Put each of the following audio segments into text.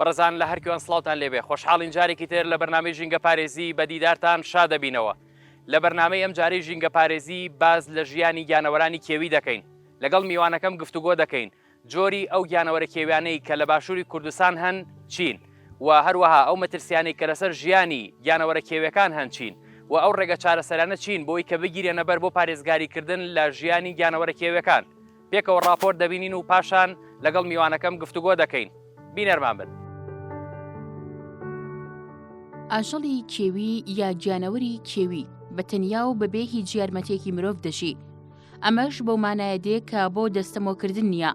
بەڕێزان لە هەرکوێن سڵاوتان لێبێ خۆشحاڵین جارێکی تر لە بەرنامەی ژینگە پارێزی بە دیدارتان شا دەبینەوە لە بەرنامەی ئەم جارەی ژینگە پارێزی باز لە ژیانی گیانەوەرانی کێوی دەکەین لەگەڵ میوانەکەم گفتوگۆ دەکەین جۆری ئەو گیانەوەرە کێویانەی کە لە باشووری کوردستان هەن چین و هەروەها ئەو مەترسیانەی کە لەسەر ژیانی گیانەوەرە کێویەکان هەن چین و ئەو ڕێگە چارەسەرانە چین بۆی کە بگیرێنە بەر بۆ پارێزگاریکردن لە ژیانی گیانەوەرە کێویەکان. پێکەوە ڕاپۆرت دەبینین و پاشان لەگەڵ میوانەکەم گفتوگۆ دەکەین. بینەرمان بن. ئاژەڵی کێوی یا گیانەوەری کێوی بە تەنیا و بەبێ هیچ یارمەتیەکی مرۆڤ دەژی. ئەمەش بەو مانایە دێ کە بۆ دەستەمۆکردن نییە.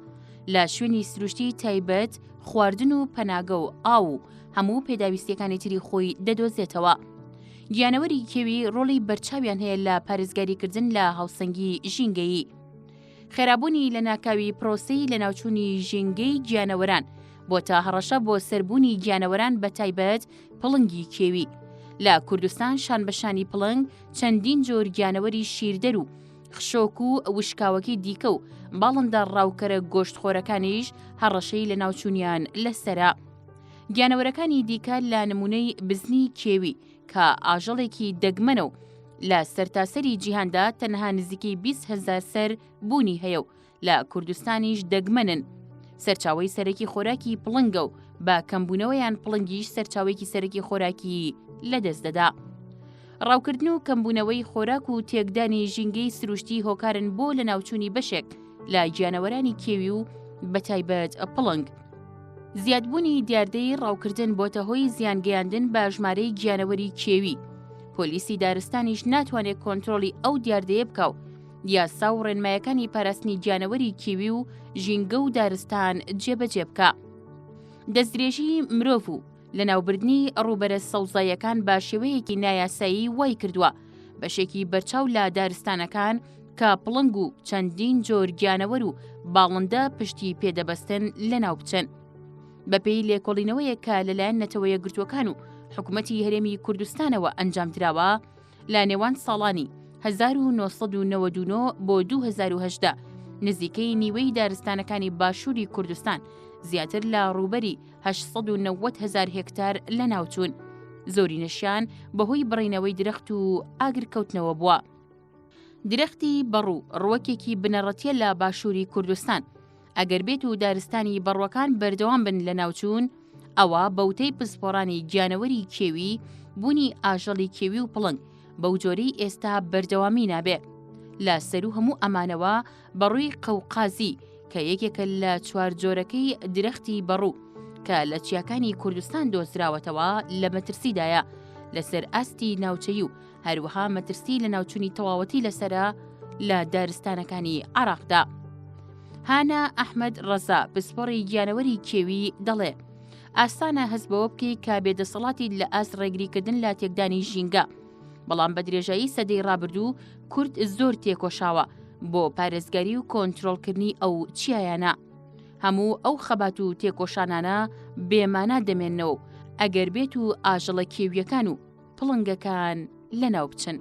لە شوێنی سروشتی تایبەت خواردن و پەناگە و ئاو و هەموو پێداویستیەکانی تری خۆی دەدۆزێتەوە. گیانەوەری کێوی ڕۆڵی بەرچاویان هەیە لە پارێزگاریکردن لە هاوسەنگی ژینگەیی. خێرابوونی لەناکاوی پرۆسەی لەناوچوونی ژینگەی گیانەوەران بۆتە هەڕەشە بۆ سەر بوونی گیانەوەران بەتایبەت پڵنگی کێوی. لە کوردستان شانبەشانی پڵنگ چەندین جۆر گیانەوەری شیردەر و خشۆک و وشکاوەکی دیکە و باڵندە ڕاوکەرە گۆشتخۆرەکانیش هەڕەشەی لەناوچوونیان لەسەرە. گیانەوەرەکانی دیکە لە نموونەی بزنی کێوی کە ئاژەڵێکی دەگمەنە و لە سەرتاسەری جیهاندا تەنها نزیکەی 20 هەزار سەر بوونی هەیە و لە کوردستانیش دەگمەنن. سەرچاوەی سەرەکی خۆراکی پڵنگە و بە کەمبوونەوەیان پڵنگیش سەرچاوەیەکی سەرەکی خۆراکی لەدەست دەدا. ڕاوکردن و کەمبوونەوەی خۆراک و تێکدانی ژینگەی سروشتی هۆکارن بۆ لەناوچوونی بەشێک لە گیانەوەرانی کێوی و بەتایبەت پڵنگ. زیادبوونی دیاردەی ڕاوکردن بۆتە هۆی زیانگەیاندن بە ژمارەی گیانەوەری کێوی. پۆلیسی دارستانیش ناتوانێت کۆنترۆڵی ئەو دیاردەیە بکا و یاسا و ڕێنمایەکانی پاراستنی گیانەوەری کێوی و ژینگە و دارستان جێبەجێ بکا. دەستدرێژی مرۆڤ و لەناوبردنی ڕووبەرە سەوزاییەکان بە شێوەیەکی نایاسایی وای کردووە بەشێکی بەرچاو لە دارستانەکان کە پڵنگ و چەندین جۆر گیانەوەر و باڵندە پشتی پێدەبەستن لەناو بچن. بەپێی لێکۆڵینەوەیەک کە لەلایەن نەتەوە یەکگرتووەکان و حکومەتی هەرێمی کوردستانەوە ئەنجامدراوە، لە نێوان ساڵانی 1999 بۆ 2018 نزیکەی نیوەی دارستانەکانی باشووری کوردستان زیاتر لە ڕووبەری 890 هەزار هێکتار لەناوچوون. زۆرینەشیان بەهۆی بڕینەوەی درەخت و ئاگرکەوتنەوە بووە. درەختی بەڕوو ڕووەکێکی بنەڕەتیە لە باشووری کوردستان. ئەگەر بێت و دارستانی بەڕووەکان بەردەوام بن لە ناوچوون، ئەوا بەوتەی پسپۆڕانی گیانەوەری کێوی، بوونی ئاژەڵی کێوی و پڵنگ بەو جۆرەی ئێستا بەردەوامی نابێ. لە سەروو هەموو ئەمانەوە بەڕووی قەوقازی کە یەکێکە لە چوار جۆرەکەی درەختی بەڕوو کە لە چیاکانی کوردستان دۆزراوەتەوە لە مەترسیدایە لەسەر ئاستی ناوچەیی و هەروەها مەترسی لەناوچوونی تەواوەتی لەسەرە لە دارستانەکانی عێراقدا. هانا ئەحمەد ڕەزا پسپۆڕی گیانەوەری کێوی دەڵێ ئاسانە هەست بەوە بکەی کە بێدەسەڵاتیت لە ئاست ڕێگریکردن لە تێکدانی ژینگە بەڵام بە درێژایی سەدەی ڕابردوو کورد زۆر تێکۆشاوە بۆ پارێزگاری و کۆنترۆڵکردنی ئەو چیایانە. هەموو ئەو خەبات و تێکۆشانانە بێمانا دەمێننەوە و ئەگەر بێت و ئاژەڵە کێوییەکان و پڵنگەکان لەناو بچن.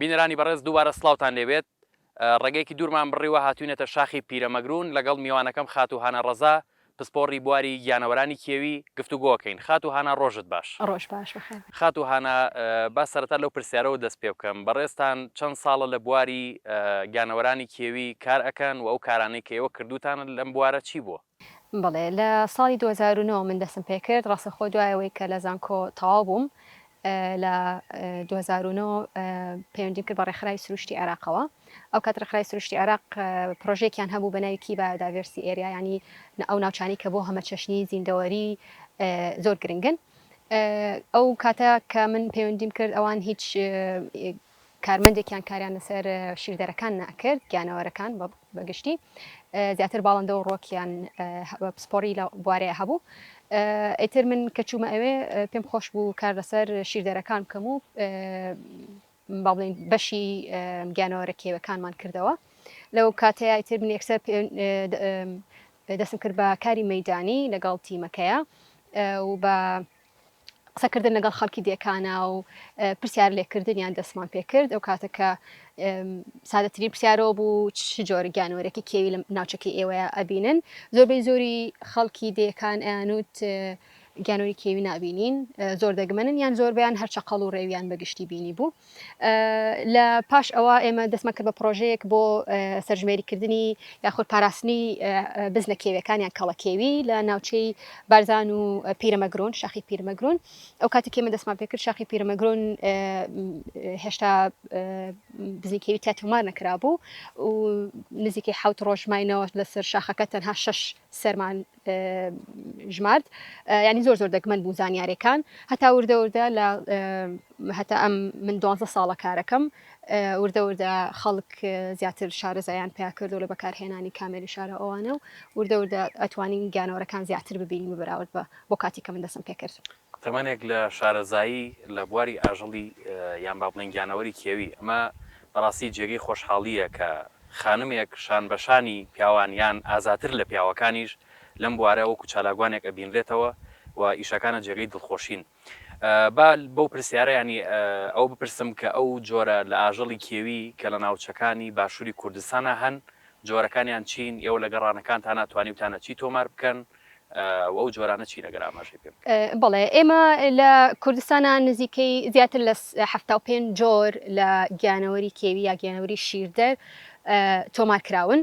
بینەرانی بەڕێز دووبارە سڵاوتان لێبێت ڕێگەیەکی دوورمان بڕیوە هاتوینەتە شاخی پیرەمەگرون لەگەڵ میوانەکەم خاتوو هانا ڕەزا پسپۆڕی بواری گیانەوەرانی کێوی گفتوگۆکەین خاتوو هانا ڕۆژت باش. ڕۆژ باش بەخێر بێی. خاتوو هانا با سەرەتا لەو پرسیارەوە دەست پێ بکەم بەڕێزتان چەند ساڵە لە بواری گیانەوەرانی کێوی کار ئەکەن و ئەو کارانەی کە ئێوە کردووتانە لەم بوارە چی بووە؟ بەڵێ لە ساڵی 2009 من دەستم پێکرد ڕاستەخۆ دوای ئەوەی کە لە زانکۆ تەواو بووم لە 2009 پەیوەندیم کرد بە ڕێکخراوی سروشتی عێراقەوە ئەو کات ڕێکخراوی سروشتی عێراق پرۆژێکیان هەبوو بە ناوی key biodiversity area یانی ئەو ناوچانەی کە بۆ هەمەچەشنی زیندەوەری زۆر گرنگن ئەو کاتە کە من پەیوەندیم کرد ئەوان هیچ کارمەندێکیان کاریان لەسەر شیردەرەکان نەئەکرد، گیانەوەرەکان بە گشتی، زیاتر باڵندە و ڕوەکیان پسپۆڕی لە بوارەیە هەبوو. ئیتر من کە چوومە ئەوێ پێم خۆش بوو کار لەسەر شیردەرەکان بکەم و با بڵێین بەشی گیانەوەرە کێوەکانمان کردەوە. لەو کاتەیا ئیتر من یەکسەر دەستم کرد بە کاری مەیدانی لەگەڵ تیمەکەیا و بە قسەکردن لەگەڵ خەڵکی دێکانا و پرسیار لێکردنیان دەستمان پێکرد ئەو کاتە کە سادەترین پرسیارەوە بوو چ جۆر گیانەوەرێکی کێوی لە ناوچەکەی ئێوەیە ئەبینن زۆربەی زۆری خەڵکی دێکان ئەیانوت گیانەوەری کێوی نابینین زۆر دەگمەنن یان زۆربەیان هەر چەقەڵ و ڕێویان بەگشتی بینی بوو لە پاش ئەوە ئێمە دەستمان کرد بە پڕۆژەیەک بۆ سەرژمێریکردنی یاخود پاراستنی بزنە کێویەکان یان کەڵەکێوی لە ناوچەی بارزان و پیرەمەگرون شاخی پیرمەگرون ئەو کاتێک ئێمە دەستمان پێکرد شاخی پیرەمەگرون هێشتا بزنی کێوی تیا تۆمار نەکرابوو و نزیکەی حوت ڕۆژ ماینەوە لەسەر شاخەکە تەنها شەش سەرمان ژمارد یانی زۆر زۆر دەگمەن بوو زانیارەکان هەتا وردە وردە لە هەتا ئەم من دوانزە ساڵە کارەکەم وردە وردە خەڵک زیاتر شارەزایان پیا کردو لە بەکارهێنانی کامێری شارە ئەوانە و وردە وردە ئەتوانین گیانەوەرەکان زیاتر ببینین بەراورد بە بۆ کاتی کە من دەسم پێکرد. تەمەنێک لە شارەزایی لە بواری ئاژەڵی یان با بڵێین گیانەوەری کێوی، ئەمە بەڕاستی جێگەی خۆشحاڵییە کە خانمێک شان بە شانی پیاوان یان ئازاتر لە پیاوەکانیش لەم بوارە وەکو چالاکوانێک ئەبینرێتەوە و ئیشەکانە جێگەی دڵخۆشین. با بەو پرسیارە یانی ئەوە بپرسم کە ئەو جۆرە لە ئاژەڵی کێوی کە لە ناوچەکانی باشووری کوردستانا هەن جۆرەکانیان چین، ئێوە لە گەڕانەکانتانا توانیوتانە چی تۆمار بکەن و ئەو جۆرانە چین ئەگەر ئاماژەی پێ بکەن؟ بەڵێ ئێمە لە کوردستانا نزیکەی زیاتر لە 75 جۆر لە گیانەوەری کێوی یا گیانەوەری شیردەر تۆمار کراون.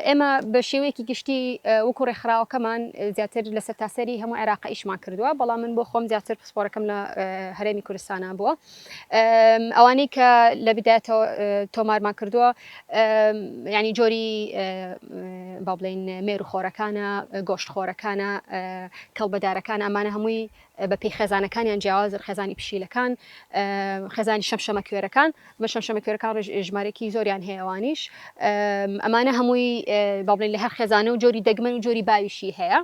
ئێمە بە شێوەیەکی گشتی وەکو ڕێکخراوەکەمان زیاتر لە سەرتاسەری هەموو عێراق ئیشمان کردووە، بەڵام من بۆ خۆم زیاتر پسپۆرەکەم لە هەرێمی کوردستانا بووە. ئەوانەی کە لە بدایەتەوە تۆمارمان کردووە ینی جۆری با بڵێین مێروخۆرەکانە، گۆشتخۆرەکانە، کەڵبەدارەکان، ئەمانە هەمووی بە پێی خێزانەکانیان جیاوازن، خێزانی پشیلەکان، خێزانی شەمشەمەکوێرەکان، بە شەمشەمەکوێرەکان ژمارەیەکی زۆریان هەیە ئەوانیش ئەمانە هەمووی با بڵێین لە هەر خێزانە و جۆری دەگمەن و جۆری باویشی هەیە.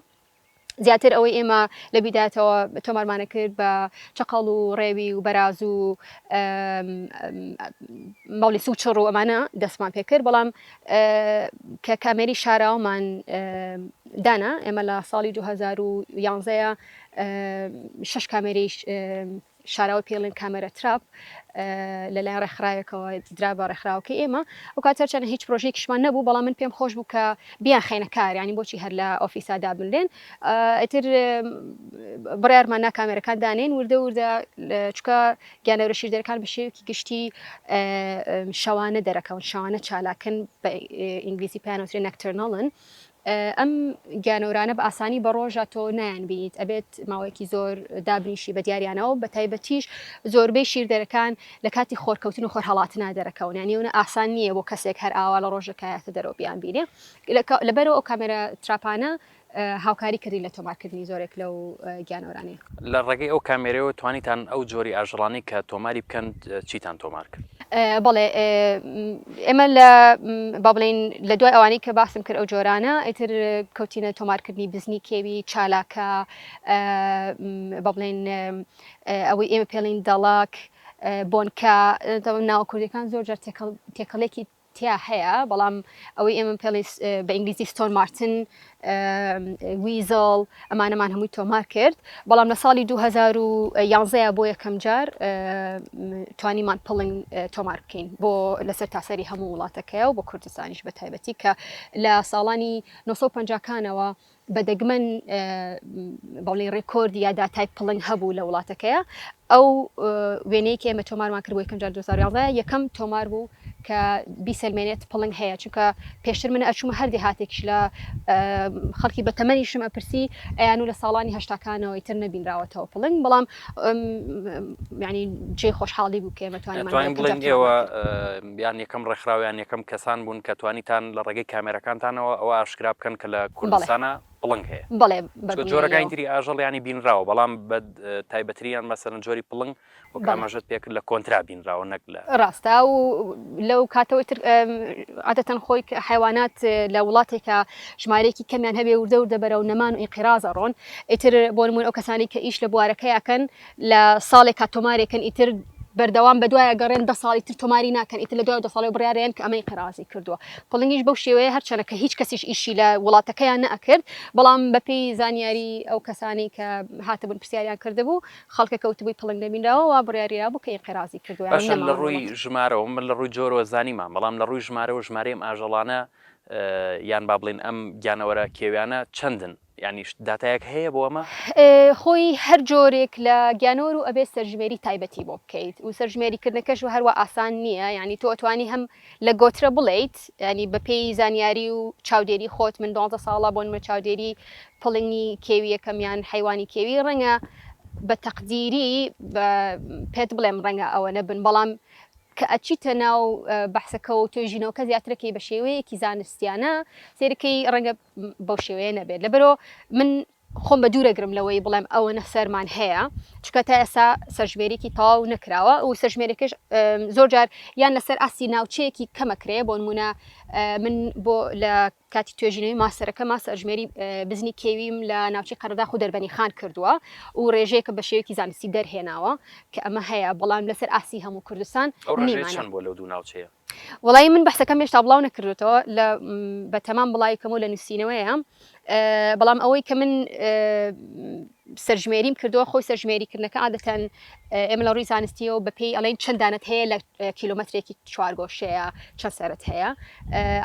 زیاتر ئەوەی ئێمە لە بیدایەتەوە تۆمارمانە کرد بە چەقەڵ و ڕێوی و بەراز و مەڵی سوچڕ و ئەمانە دەستمان پێکرد بەڵام کە کامێری شاراوەمان دانا ئێمە لە ساڵی 2011 شش کامێری شاراوە پێڵێن camera trap لەلایەن ڕێکخراوێکەوە درا بە ڕێکخراوەکەی ئێمە ئەو کات هەرچەندە هیچ پرۆژەیەکیشمان نەبوو بەڵام من پێم خۆش بوو کە بیانخەینە کار یانی بۆچی هەر لە ئۆفیسا دابنرێن ئیتر بڕیارمان نا کامێرەکان دانێن وردە وردە چکە گیانەوەرە شیردەرەکان بە شێوەیەکی گشتی شەوانە دەرەکەون شەوانە چالاکن بە ئینگلیزی پێیان وترێ nocturnal ن ئەم گیانەورانە بە ئاسانی بە ڕۆژە تۆ نایان بینیت ئەبێت ماوەیەکی زۆر دابنیشی بە دیاریانەوە بە تایبەتیش زۆربەی شیردەرەکان لە کاتی خۆرکەوتن و خۆرهەڵاتنا دەرەکەون یانی ئەونە ئاسان نییە بۆ کەسێک هەر ئاوا لە ڕۆژەکایەتە دەرەوە بیان بینێ لەبەرەوە ئەو کامێرا trap انە هاوکاری کردین لە تۆمارکردنی زۆرێک لەو گیانەوەرانەیە. لە ڕێگەی ئەو کامێرەیەوە توانیتان ئەو جۆری ئاژەڵانەی کە تۆماری بکەن چیتان تۆمار کرد؟ بەڵێ ئێمە لە با بڵێین لە دوای ئەوانەی کە باسم کرد ئەو جۆرانە ئیتر کەوتینە تۆمارکردنی بزنی کێوی چالاکە با بڵێین ئەوەی ئێمە پێڵین دەڵک بۆنکە ناوە کوردەکان زۆر جار تێکەڵێکی تیا هەیە بەڵام ئەوەی ئێمە پێڵی بە ئینگلیزی stone marten weasel ئەمانەمان هەمووی تۆمار کرد بەڵام لە ساڵی 2011 بۆ یەکەم جار توانیمان پڵنگ تۆمار بکەین بۆ لەسەر تاسەری هەموو وڵاتەکەی و بۆ کوردستانیش بە تایبەتی کە لە ساڵانی 1950 کانەوە بە دەگمەن بەڵێ ڕێکۆرد یا داتای پڵنگ هەبوو لە وڵاتەکەیە ئەو وێنەیە کە ئێمە تۆمارمان کرد بۆ یەکەم جار 2011 یەکەم تۆمار بوو کە بیسەلمێنێت پڵنگ هەیە چونکە پێشتر من ئەچوومە هەر دێهاتێکیش لە خەڵکی بە تەمەنیشم ئەپرسی ئەیان و لە ساڵانی هەشتاکانەوە ئیتر نەبینراوەتەوە پڵنگ بەڵام یعنی جێی خۆشحاڵی بوو کە ئێمە توانیمان توانین بڵێین ئێوە یان یەکەم ڕێکخراو یان یەکەم کەسان بوون کە توانیتان لە ڕێگەی کامێرەکانتانەوە ئەوە ئاشکرا بکەن کە لە کوردستانە پڵنگ هەیە بەڵێ جۆرەکانی تری ئاژەڵ ینی بینراوە بەڵام بە تایبەتریان مەسەرن جۆری پڵنگ وەک ئاماژەت پێکرد لە کۆنترا بینراوە نەک لە. ڕاستە و لەو کاتەوەی تر عادەتەن خۆی حیوانات لە وڵاتێکە ژمارەیەکی کەمیان هەبێ وردە وردە بەرەو نەمان و ئینقیراز ئەڕۆن ئیتر بۆ نموونە ئەو کەسانەی کە ئیش لە بوارەکەیاکەن لە ساڵێکا تۆمارێکن ئیتر. بەردەوام بەدوای ئەگەڕێن دە ساڵی تر تۆماری ناکەن ئیتر لە دوای دە ساڵی بڕیارێن کە ئەمە ئینقیرازی کردووە پڵنگیش بەو شێوەیە هەرچەنە کە هیچ کەسیش ئیشی لە وڵاتەکەیان نەئەکرد بەڵام بەپێی زانیاری ئەو کەسانەی کە هاتبوون پرسیاریان کردبوو خەڵکەکە وتبووی پڵنگ نەبینراوە وا بڕیاریرابوو کە ئینقیرازی کردووە یانی باشە لە نەماوە لە ڕووی وڵات. ژمارەوە من لە ڕووی جۆرەوە زانیمان بەڵام لە ڕووی ژمارەوە ژمارەی ئەم ئاژەڵانە یان با بڵێین ئەم گیانەوەرە کێویانە چەندن؟ یانی داتایەک هەیە بۆ ئەمە؟ خۆی هەر جۆرێک لە گیانەوەر و ئەبێ سەرژمێری تایبەتی بۆ بکەیت و سەرژمێری کردنەکەش هەروا ئاسان نییە یانی تۆ ئەتوانی هەم لە گۆترە بڵێیت یانی بە پێی زانیاری و چاودێری خۆت من دوانزە ساڵە بۆ نمونە چاودێری پڵنگی کێویەکەم یان حەیوانی کێوی ڕەنگە بە تەقدیری بە پێت بڵێم ڕەنگە ئەوە نەبن بەڵام کە ئەچیتە ناو بەحسەکەوە و توێژینەوەکە زیاترەکەی بە شێوەیەکی زانستیانە سەیرەکەی ڕەنگە بەو شێوەیە نەبێت لەبەرەوە من خۆم بە دوورەگرم لەوەی بڵێم ئەوەنە سەرمان هەیە چونکە تا ئێستا سەرژمێریکی تەواو نەکراوە و سەرژمێرەکەش زۆر جار یان لەسەر ئاستی ناوچەیەکی کەمەکرێ بۆ نمونە من بۆ لە کاتی توێژینەوەی ماستەرەکەما سەرژمێری بزنی کێویم لە ناوچەی قەرەداخ و دەربەنی خان کردووە و ڕێژەیەکە بە شێوەیەکی زانستی دەرهێناوە کە ئەمە هەیە بەڵام لەسەر ئاستی هەموو کوردستان ئەو ڕێژەیە نیمانە. چەند بووە لەو دوو ناوچەیە؟ وەڵایی من بەحسەکەم هێشتا بڵاو نەکردوێتەوە لە بە تەمام بڵاوی کەم و لە نووسینەوەیە بەڵام ئەوەی کە من سەرژمێریم کردووە خۆی سەرژمێریکردنەکە عادەتەن ئێمە لە ڕووی زانستیەوە بە پێی ئەڵێن چەند دانەت هەیە لە کیلۆمەترێکی چوارگۆشەیە چەند سەرت هەیە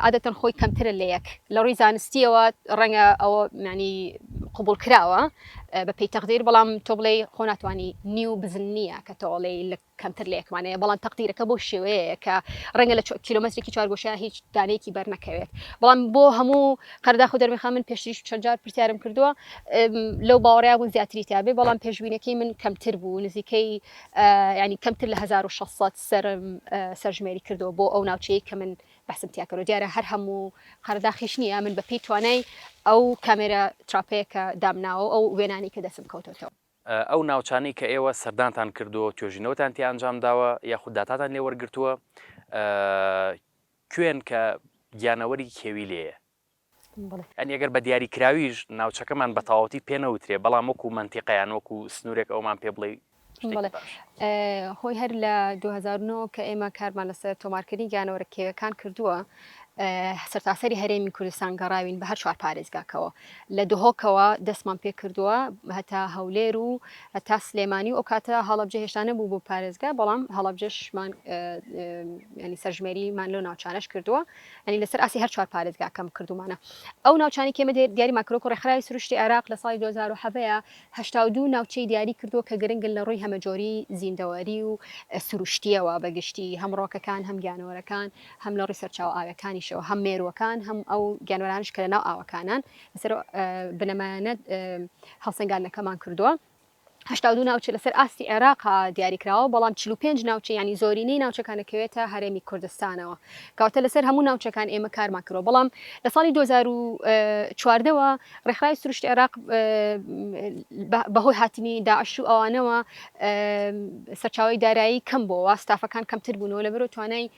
عادەتەن خۆی کەمترە لە یەک لە ڕووی زانستیەوە ڕەنگە ئەوە معنی قوبول کراوە بە پێی تەقدیر بەڵام تۆ بڵێ خۆ ناتوانانی نیو بزن نییە کە تۆڵێ لە کەمتر لە یەکمان هەیە، بەڵام تەقدیرەکە بەو شێوەیەیە کە ڕەنگە لە کیلۆمەترێکی چوارگۆشە هیچ دانەیەکی بەر نەکەوێت، بەڵام بۆ هەموو قەرداخ و دەرمێخان من پێشتریش چەند جار پرسیارم کردووە لەو باوەڕیا بوون زیاتری تیا بێ، بەڵام پێشبینەکەی من کەمتر بوو نزیکەی ینی کەمتر لە 1600 سەرم سەرژمێری کردەوە بۆ ئەو ناوچەیە کە من بەحسم تیا کردووە دیارە هەر هەموو قەرداخیش نییە من بەپێی توانای ئەو کامێرا trap ەیە کە دامناوە ئەو وێنانەی کە دەستم کەوتۆتەوە. ئەو ناوچانەی کە ئێوە سەردانتان کردووە و توێژینەوەتان تیا ئەنجام داوە یاخود داتاتان لێ وەرگرتووە کوێن کە گیانەوەری کێوی لێیە؟ یانی ئەگەر بە دیاریکراویش ناوچەکەمان بە تەواوەتی پێ نەوترێ بەڵام وەکو مەنتیقە یان وەکو سنوورێک ئەومان پێ بڵێی شتێکی باش. خۆی هەر لە 2009 کە ئێمە کارمان لەسەر تۆمارکردنی گیانەوەرە کێویەکان کردووە سەرتاسەری هەرێمی کوردستان گەڕاوین بە هەر چوار پارێزگاکەوە لە دهۆکەوە دەستمان پێکردووە هەتا هەولێر و هەتا سلێمانی و ئەو کاتە هەڵەبجە هێشتا نەبوو بۆ پارێزگا بەڵام هەڵەبجەشمان ینی سەرژمێریمان لەو ناوچانەش کردووە ینی لەسەر ئاسی هەر چوار پارێزگاکەم کردومانە ئەو ناوچانی کێمە دیاریمان کرۆک و ڕێکخراوی سروشتی عێراق لە ساڵی 2017 82 ناوچەی دیاری کردووە کە گرنگن لە ڕووی هەمەجۆری زیندەوەری و سروشتیەوە بەگشتی هەم ڕۆکەکان هەم گیانەوەرەکان هەم لە ڕووی سەرچاوە ئاویەکانیشەوە هەم مێرووەکان هەم ئەو گیانوەرانش کە لە ناو ئاوەکانان لەسەر بنەمایانە هەڵسەنگاندنەکەمان کردووە. 82 ناوچە لەسەر ئاستی عێراق دیاریکراوە بەڵام 45 ناوچە ینی زۆرینەی ناوچەکان دەکەوێتە هەرێمی کوردستانەوە کەواتە لەسەر هەموو ناوچەکان ئێمە کارمان کردوە بەڵام لە ساڵی 2014ەوە ڕێکخراوی سروشتی عێراق بەهۆی هاتنی داعش و ئەوانەوە سەرچاوی دارایی کەم بۆوە ستافەکان کەمتر بوونەوە لەبەرو توانای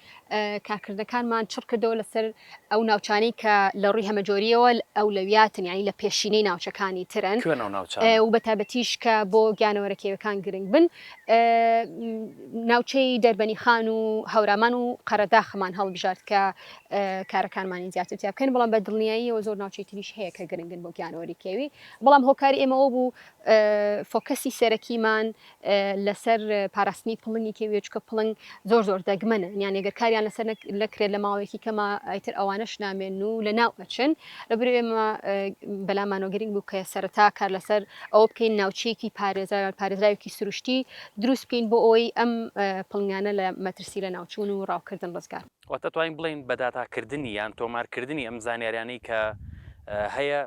کارکردنەکانمان چڕ کردەوە لەسەر ئەو ناوچانەی کە لە ڕووی هەمەجۆرییەوە ئەولەویاتن یانی لە پێشینەی ناوچەکانی ترن کوێن ئەو ناوچانە؟ و بەتایبەتیش کە بۆ گیانەوەرە کێویەکان گرنگ بن ناوچەی دەربەنیخان و هەورامان و قەرەداخمان هەڵبژارد کە کارەکانمانی زیاتر تیا بکەین بەڵام بە دڵنیاییەوە زۆر ناوچەی تریش هەیە کە گرنگن بۆ گیانەوەری کێوی بەڵام هۆکاری ئێمە ئەوە بوو فۆکەسی سەرەکیمان لەسەر پاراستنی پڵنگی کێویە چونکە پڵنگ زۆر زۆر دەگمەنە یان ئەگەر کاریان لەسەر نەکرێت لە ماوەیەکی کەمە ئیتر ئەوانەش نامێن و لە ناو ئەچن لەبەر ئێمە بەلامانەوە گرنگ بوو کە سەرەتا کار لەسەر ئەوە بکەین ناوچەیەکی پارێزراویان پارێزراوێکی سروشتی دروست بکەین بۆ ئەوەی ئەم پڵنگانە لە مەترسی لە ناوچوون و ڕاوکردن ڕزگار واتە توانین بڵێین بە داتاکردنی یان تۆمارکردنی ئەم زانیاریانەی کە هەیە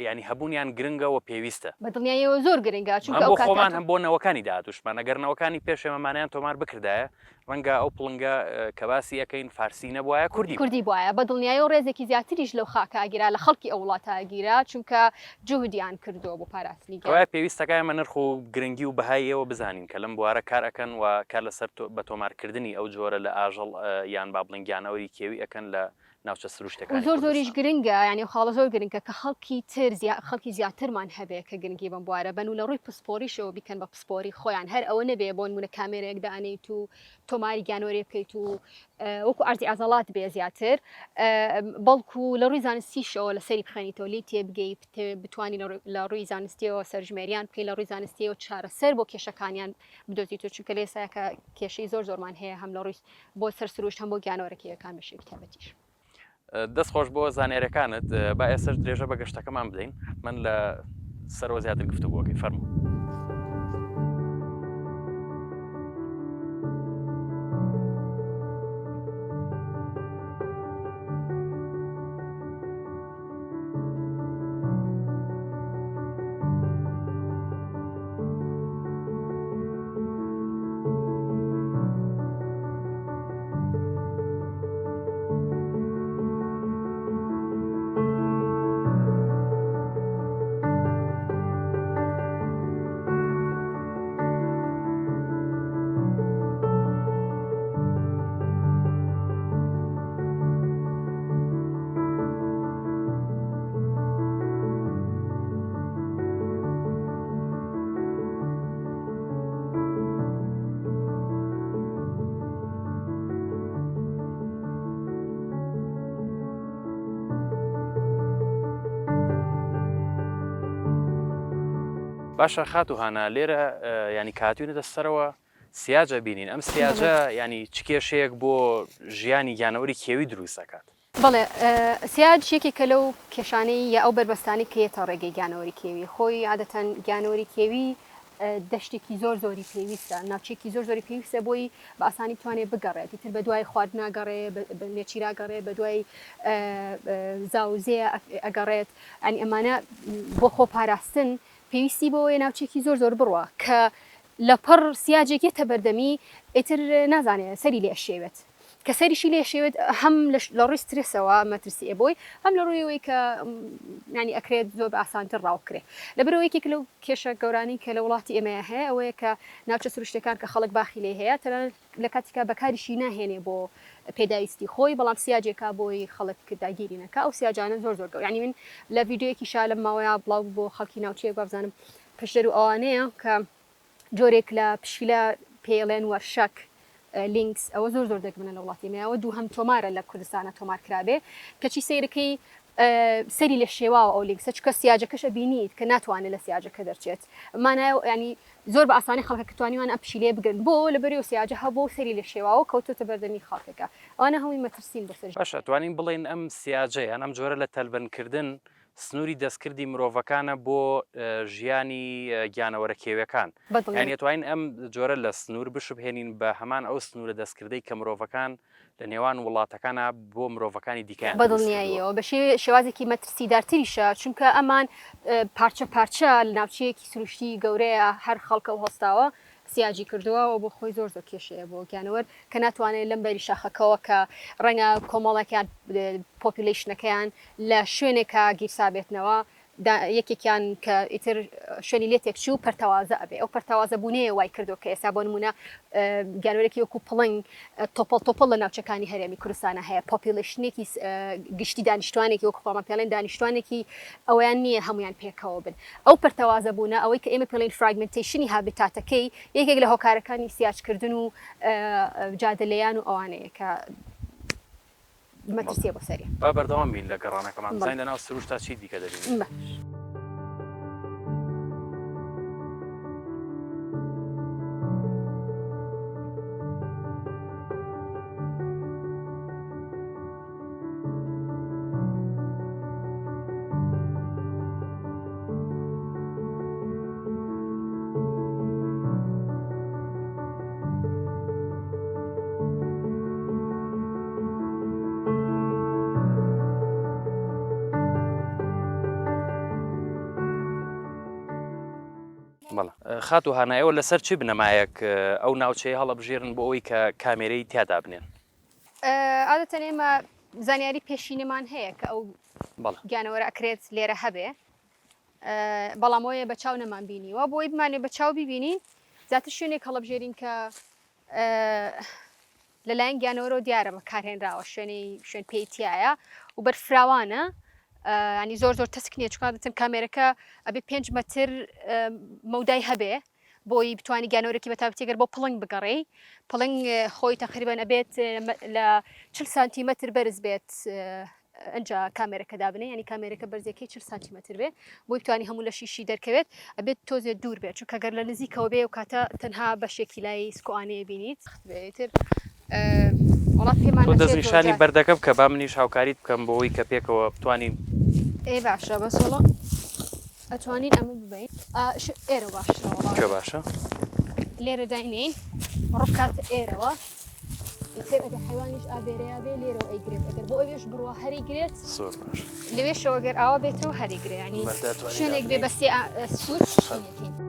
یانی هەبوونیان گرنگە و پێویستە. بە دڵنیاییەوە زۆر گرنگە چونکە هەم ئەو بۆ کاتە خۆمان هەم بۆ نەوەکانی داهاتووشمان ئەگەر نەوەکانی پێش ئێمەمانیان تۆمار بکردایە ڕەنگە ئەو پڵنگە کە باسی ئەکەین فارسی نەبوایە کوردی بوایە. کوردی بوایە بە دڵنیاییەوە ڕێزێکی زیاتریش لەو خاکە ئەگیرا لە خەڵکی ئەو وڵاتە ئەگیرا چونکە جوهدیان کردووە بۆ پاراستنی گیان. کەوایە پێویستە کە ئێمە نرخ و گرنگی و بەهای ئێوە بزانین کە لەم بوارە کار ئەکەن و کار لەسەر بە تۆمارکردنی ئەو جۆرە لە ئاژەڵ یان با بڵێین گیانەوەری کێوی ئەکەن لە. ناوچە سروشتەکانی زۆر زۆریش کوردستان. گرنگە یانی ئەو خاڵە زۆر گرنگە کە خەڵکی تر زیا خەڵکی زیاترمان هەبێ کە گرنگی بەم بوارە بەن و لە ڕووی پسپۆریشەوە بیکەن بە پسپۆری خۆیان هەر ئەوە نەبێ بۆ نموونە کامێرەیەک دانێیت و تۆماری گیانەوەرێ بکەیت و وەکو عەرزی عەزەڵات بێ زیاتر بەڵکو لە ڕووی زانستیشەوە لەسەری بخوێنیتەوە لێی تێبگەی بتوانی لە ڕووی زانستیەوە سەرژمێریان بکەی لە ڕووی زانستیەوە چارەسەر بۆ کێشەکانیان بدۆزیتەوە چونکە لە ئێستایا کە کێشەی زۆر زۆرمان هەیە هەم لە ڕووی بۆ سەر سروشت هەم بۆ گیانەوەرە کێویەکان بە شێوەی تایبەتیش. دەست خۆش بۆ زانیاریەکانت با ئێستاش درێژە بە گەشتەکەمان بدەین حتمەن لە سەرەوە زیاتر گفتوگۆکەی فەرموو. باشە خاتوو هانا لێرە ینی کاتوینەتە سەرەوە سیاجە بینین ئەم سیاجە ینی چ کێشەیەک بۆ ژیانی گیانەوەری کێوی دروست دەکات؟ بەڵێ سیاج یەکێکە لەو کێشانەی یا ئەو بەربەستانەی کە یەتە ڕێگەی گیانەوەری کێوی خۆی عادەتەن گیانەوەری کێوی دەشتێکی زۆر زۆری پێویستە ناوچێکی زۆر زۆری پێویستە بۆی بە ئاسانی بتوانێت بگەڕێت ئیتر بە دوای خواردنا گەڕێ بە نێچیرا گەڕێ بە دوای زاوزێ ئەگەڕێت ئەنی ئەمانە بۆ خۆ پاراستن پێویستی بەوەیە ناوچێکی زۆر زۆر بڕوا کە لەپڕ سیاجێک یەتە بەردەمی ئیتر نازانێ سەری لێ ئەشێوێت. کە سەریشی لێ شێوێت هەم لە ڕووی سترێسەوە مەترسیە بۆی هەم لە ڕووی ئەوەی کە ینی ئەکرێت زۆر بە ئاسانتر ڕاو بکرێ لەبەرئەوە یەکێک لەو کێشە گەورانەی کە لە وڵاتی ئێمەیا هەیە ئەوەیە کە ناوچە سروشتیەکان کە خەڵک باخی لێ هەیە تەنانەت لە کاتێکا بەکاریشی ناهێنێ بۆ پێداویستی خۆی بەڵام سیاجێکا بۆی خەڵک داگیری نەکا ئەو سیاجانە زۆر زۆر گەورە یعنی من لە ڤیدیۆیەکیشا لەم ماوەیە بڵاو بۆ خەڵکی ناوچەیەک وابزانم پشدەر و ئەوانەیە کە جۆرێک لە پشیلە پێیڵێن وەرشەک، lynx، ئەوە زۆر زۆر دەگمەنە لە وڵاتی ئێمە ئەوە دووهەم تۆمارە لە کوردستانا تۆمار کرابێ کەچی سەیرەکەی سەری لێ شێواوە ئەو lynx ە چونکە سیاجەکەش ئەبینیت کە ناتوانێت لە سیاجەکە دەرچێت مانای ینی زۆر بە ئاسانی خەڵکەکە توانیوان ئەم پشیلەیە بگرن بۆ لەبەری ئەو سیاجە هەبوو و سەری لێ شێواوە کەوتۆتە بەردەمی خەڵکەکە ئەوانە هەمووی مەترسین بۆ سەر باشە توانین بڵێین ئەم سیاجە یان ئەم جۆرە لە تەلبەندکردن سنووری دەستکردی مرۆڤەکانە بۆ ژیانی گیانەوەرە کێویەکان. بەدڵنیایی. یانی ئەتوانین ئەم جۆرە لە سنوور بشوبهێنین بە هەمان ئەو سنوورە دەستکردەی کە مرۆڤەکان لە نێوان وڵاتەکانا بۆ مرۆڤەکانی دیکەیان دروست کردووە. بەدڵنیاییەوە بە شێوازێکی مەترسیدارتریشە، چونکە ئەمان پارچە پارچە لە ناوچەیەکی سروشتی گەورەیە هەر خەڵکە و هەڵساوە سیاجی کردووە و بۆ خۆی زۆر زۆر کێشەیە بۆ گیانەوەر کە ناتوانێت لەم بەری شاخەکەوە کە ڕەنگە کۆمەڵێکیان population ەکەیان لە شوێنێکا گیرسابێتنەوە یەکێکیان کە ئیتر شوێنی لێ تێکچوو پەرتەوازە ئەبێ ئەو پەرتەوازە بوونەیە وای کردو کە ئێستا بۆ نمونە گیانەوەرێکی وەکو پڵنگ تۆپەڵ تۆپەڵ لە ناوچەکانی هەرێمی کوردستانە هەیە population ێکی گشتی دانیشتوانێکی وەکو خۆمان پێڵێن دانیشتوانێکی ئەوەیان نییە هەمویان پێکەوە بن ئەو پەرتەوازە بوونە ئەوەی کە ئێمە پێڵین fragmentation ی habitat ەکەی یەکێک لە هۆکارەکانی سیاجکردن و جادە لێیان و ئەوانەیە کە مەترسیە بۆ سەری. با بەردەوام بین لە گەڕانەکەمان بزانین لەناو سروشتا چی دیکە دەبینین. باش. خاتوو هانا ئێوە لەسەر چ بنەمایەک ئەو ناوچەیە هەڵەبژێرن بۆ ئەوەی کە کامێرەی تیا دابنێن؟ عادەتەن ئێمە زانیاری پێشینەمان هەیە کە ئەو گیانەوەرە ئەکرێت لێرە هەبێ بەڵام ئەوەیە بە چاو نەمان بینیوە بۆی بمانێ بە چاو بیبینین زیاتر شوێنێک هەڵبژێرین کە. لەلایەن گیانەوەرەوە دیارە بەکارهێنراوە شوێنی شوێن پێی تایە و بەرفراوانە ینی زۆر زۆر تەسک نییە چکار دەچن کامێرەکە ئەبێ 5 مەتر مەودای هەبێ بۆی بتانی گیانەوەرەکی بەتابەتی گەر بۆ پڵنگ بگەڕێی پڵنگ خۆی تقریبان ئەبێت لە 40 سانتیمەتر بەرز بێت ئەجا کامێرەکە دابنێ ینی کامێرەکە بەرزەکەی 40 سانتیمەتر بێ بۆی بتانی هەموو لەشیشی دەرکەوێت ئەبێت تۆزێ دوور بێت چونکە گەر لە نزیکەوە بێ و کاتە تەنها بەشێکی لای سکۆئانەیە بینیت بێتر وڵات پێمان تۆ دەستنیشانی بەردەکە بکە با منیش هاوکاریت بکەم بۆ ئەوەی کە پێکەوە بتوانین. ئێ باشە بەس وەڵا ئەتوانین ئەمە ببەین ئێرە باشترە وەڵا. کوێ باشە؟ لێرە داینێین ڕووبکاتە ئێرەوە ئیتر ئەگەر حەیوانیش ئابێرەیا بێ لێرەوە ئەیگرێت ئەگەر بۆ ئەوێش بڕوا هەریگرێت. زۆر باش. لەوێشەوە گەر ئاوا بێتەوە هەریگرێ یانی شوێنێک بێ بە سێ سوور شوێنەکەین.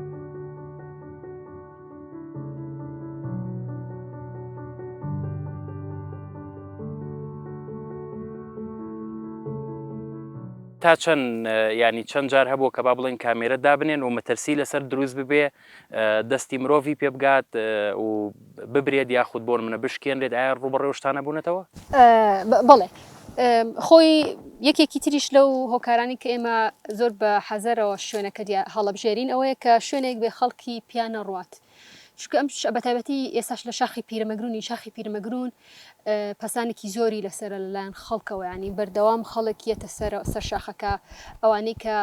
تا چەند ینی چەند جار هەبوو کە با بڵێن کامێرە دابنێن و مەترسی لەسەر دروست ببێ دەستی مرۆڤی پێ بگات و ببرێت یاخود بۆ منە بشکێنرێت ئایا ڕووبەڕێ شتانە بوونەتەوە؟ بەڵێ خۆی یەکێکی تریش لەو هۆکارانی کە ئێمە زۆر بە حەزەرەوە شوێنەکە هەڵەبژێرین ئەوەیە کە شوێنێک بێ خەڵکی پیا نەڕوات چونکە ئەم بەتایبەتی ئێستاش لە شاخی پیرەمەگرونی شاخی پیرەمەگرون پەسانێکی زۆری لەسەرە لەلایەن خەڵکەوە ینی بەردەوام خەڵک یەتە سەر سەر شاخەکە ئەوانەی کە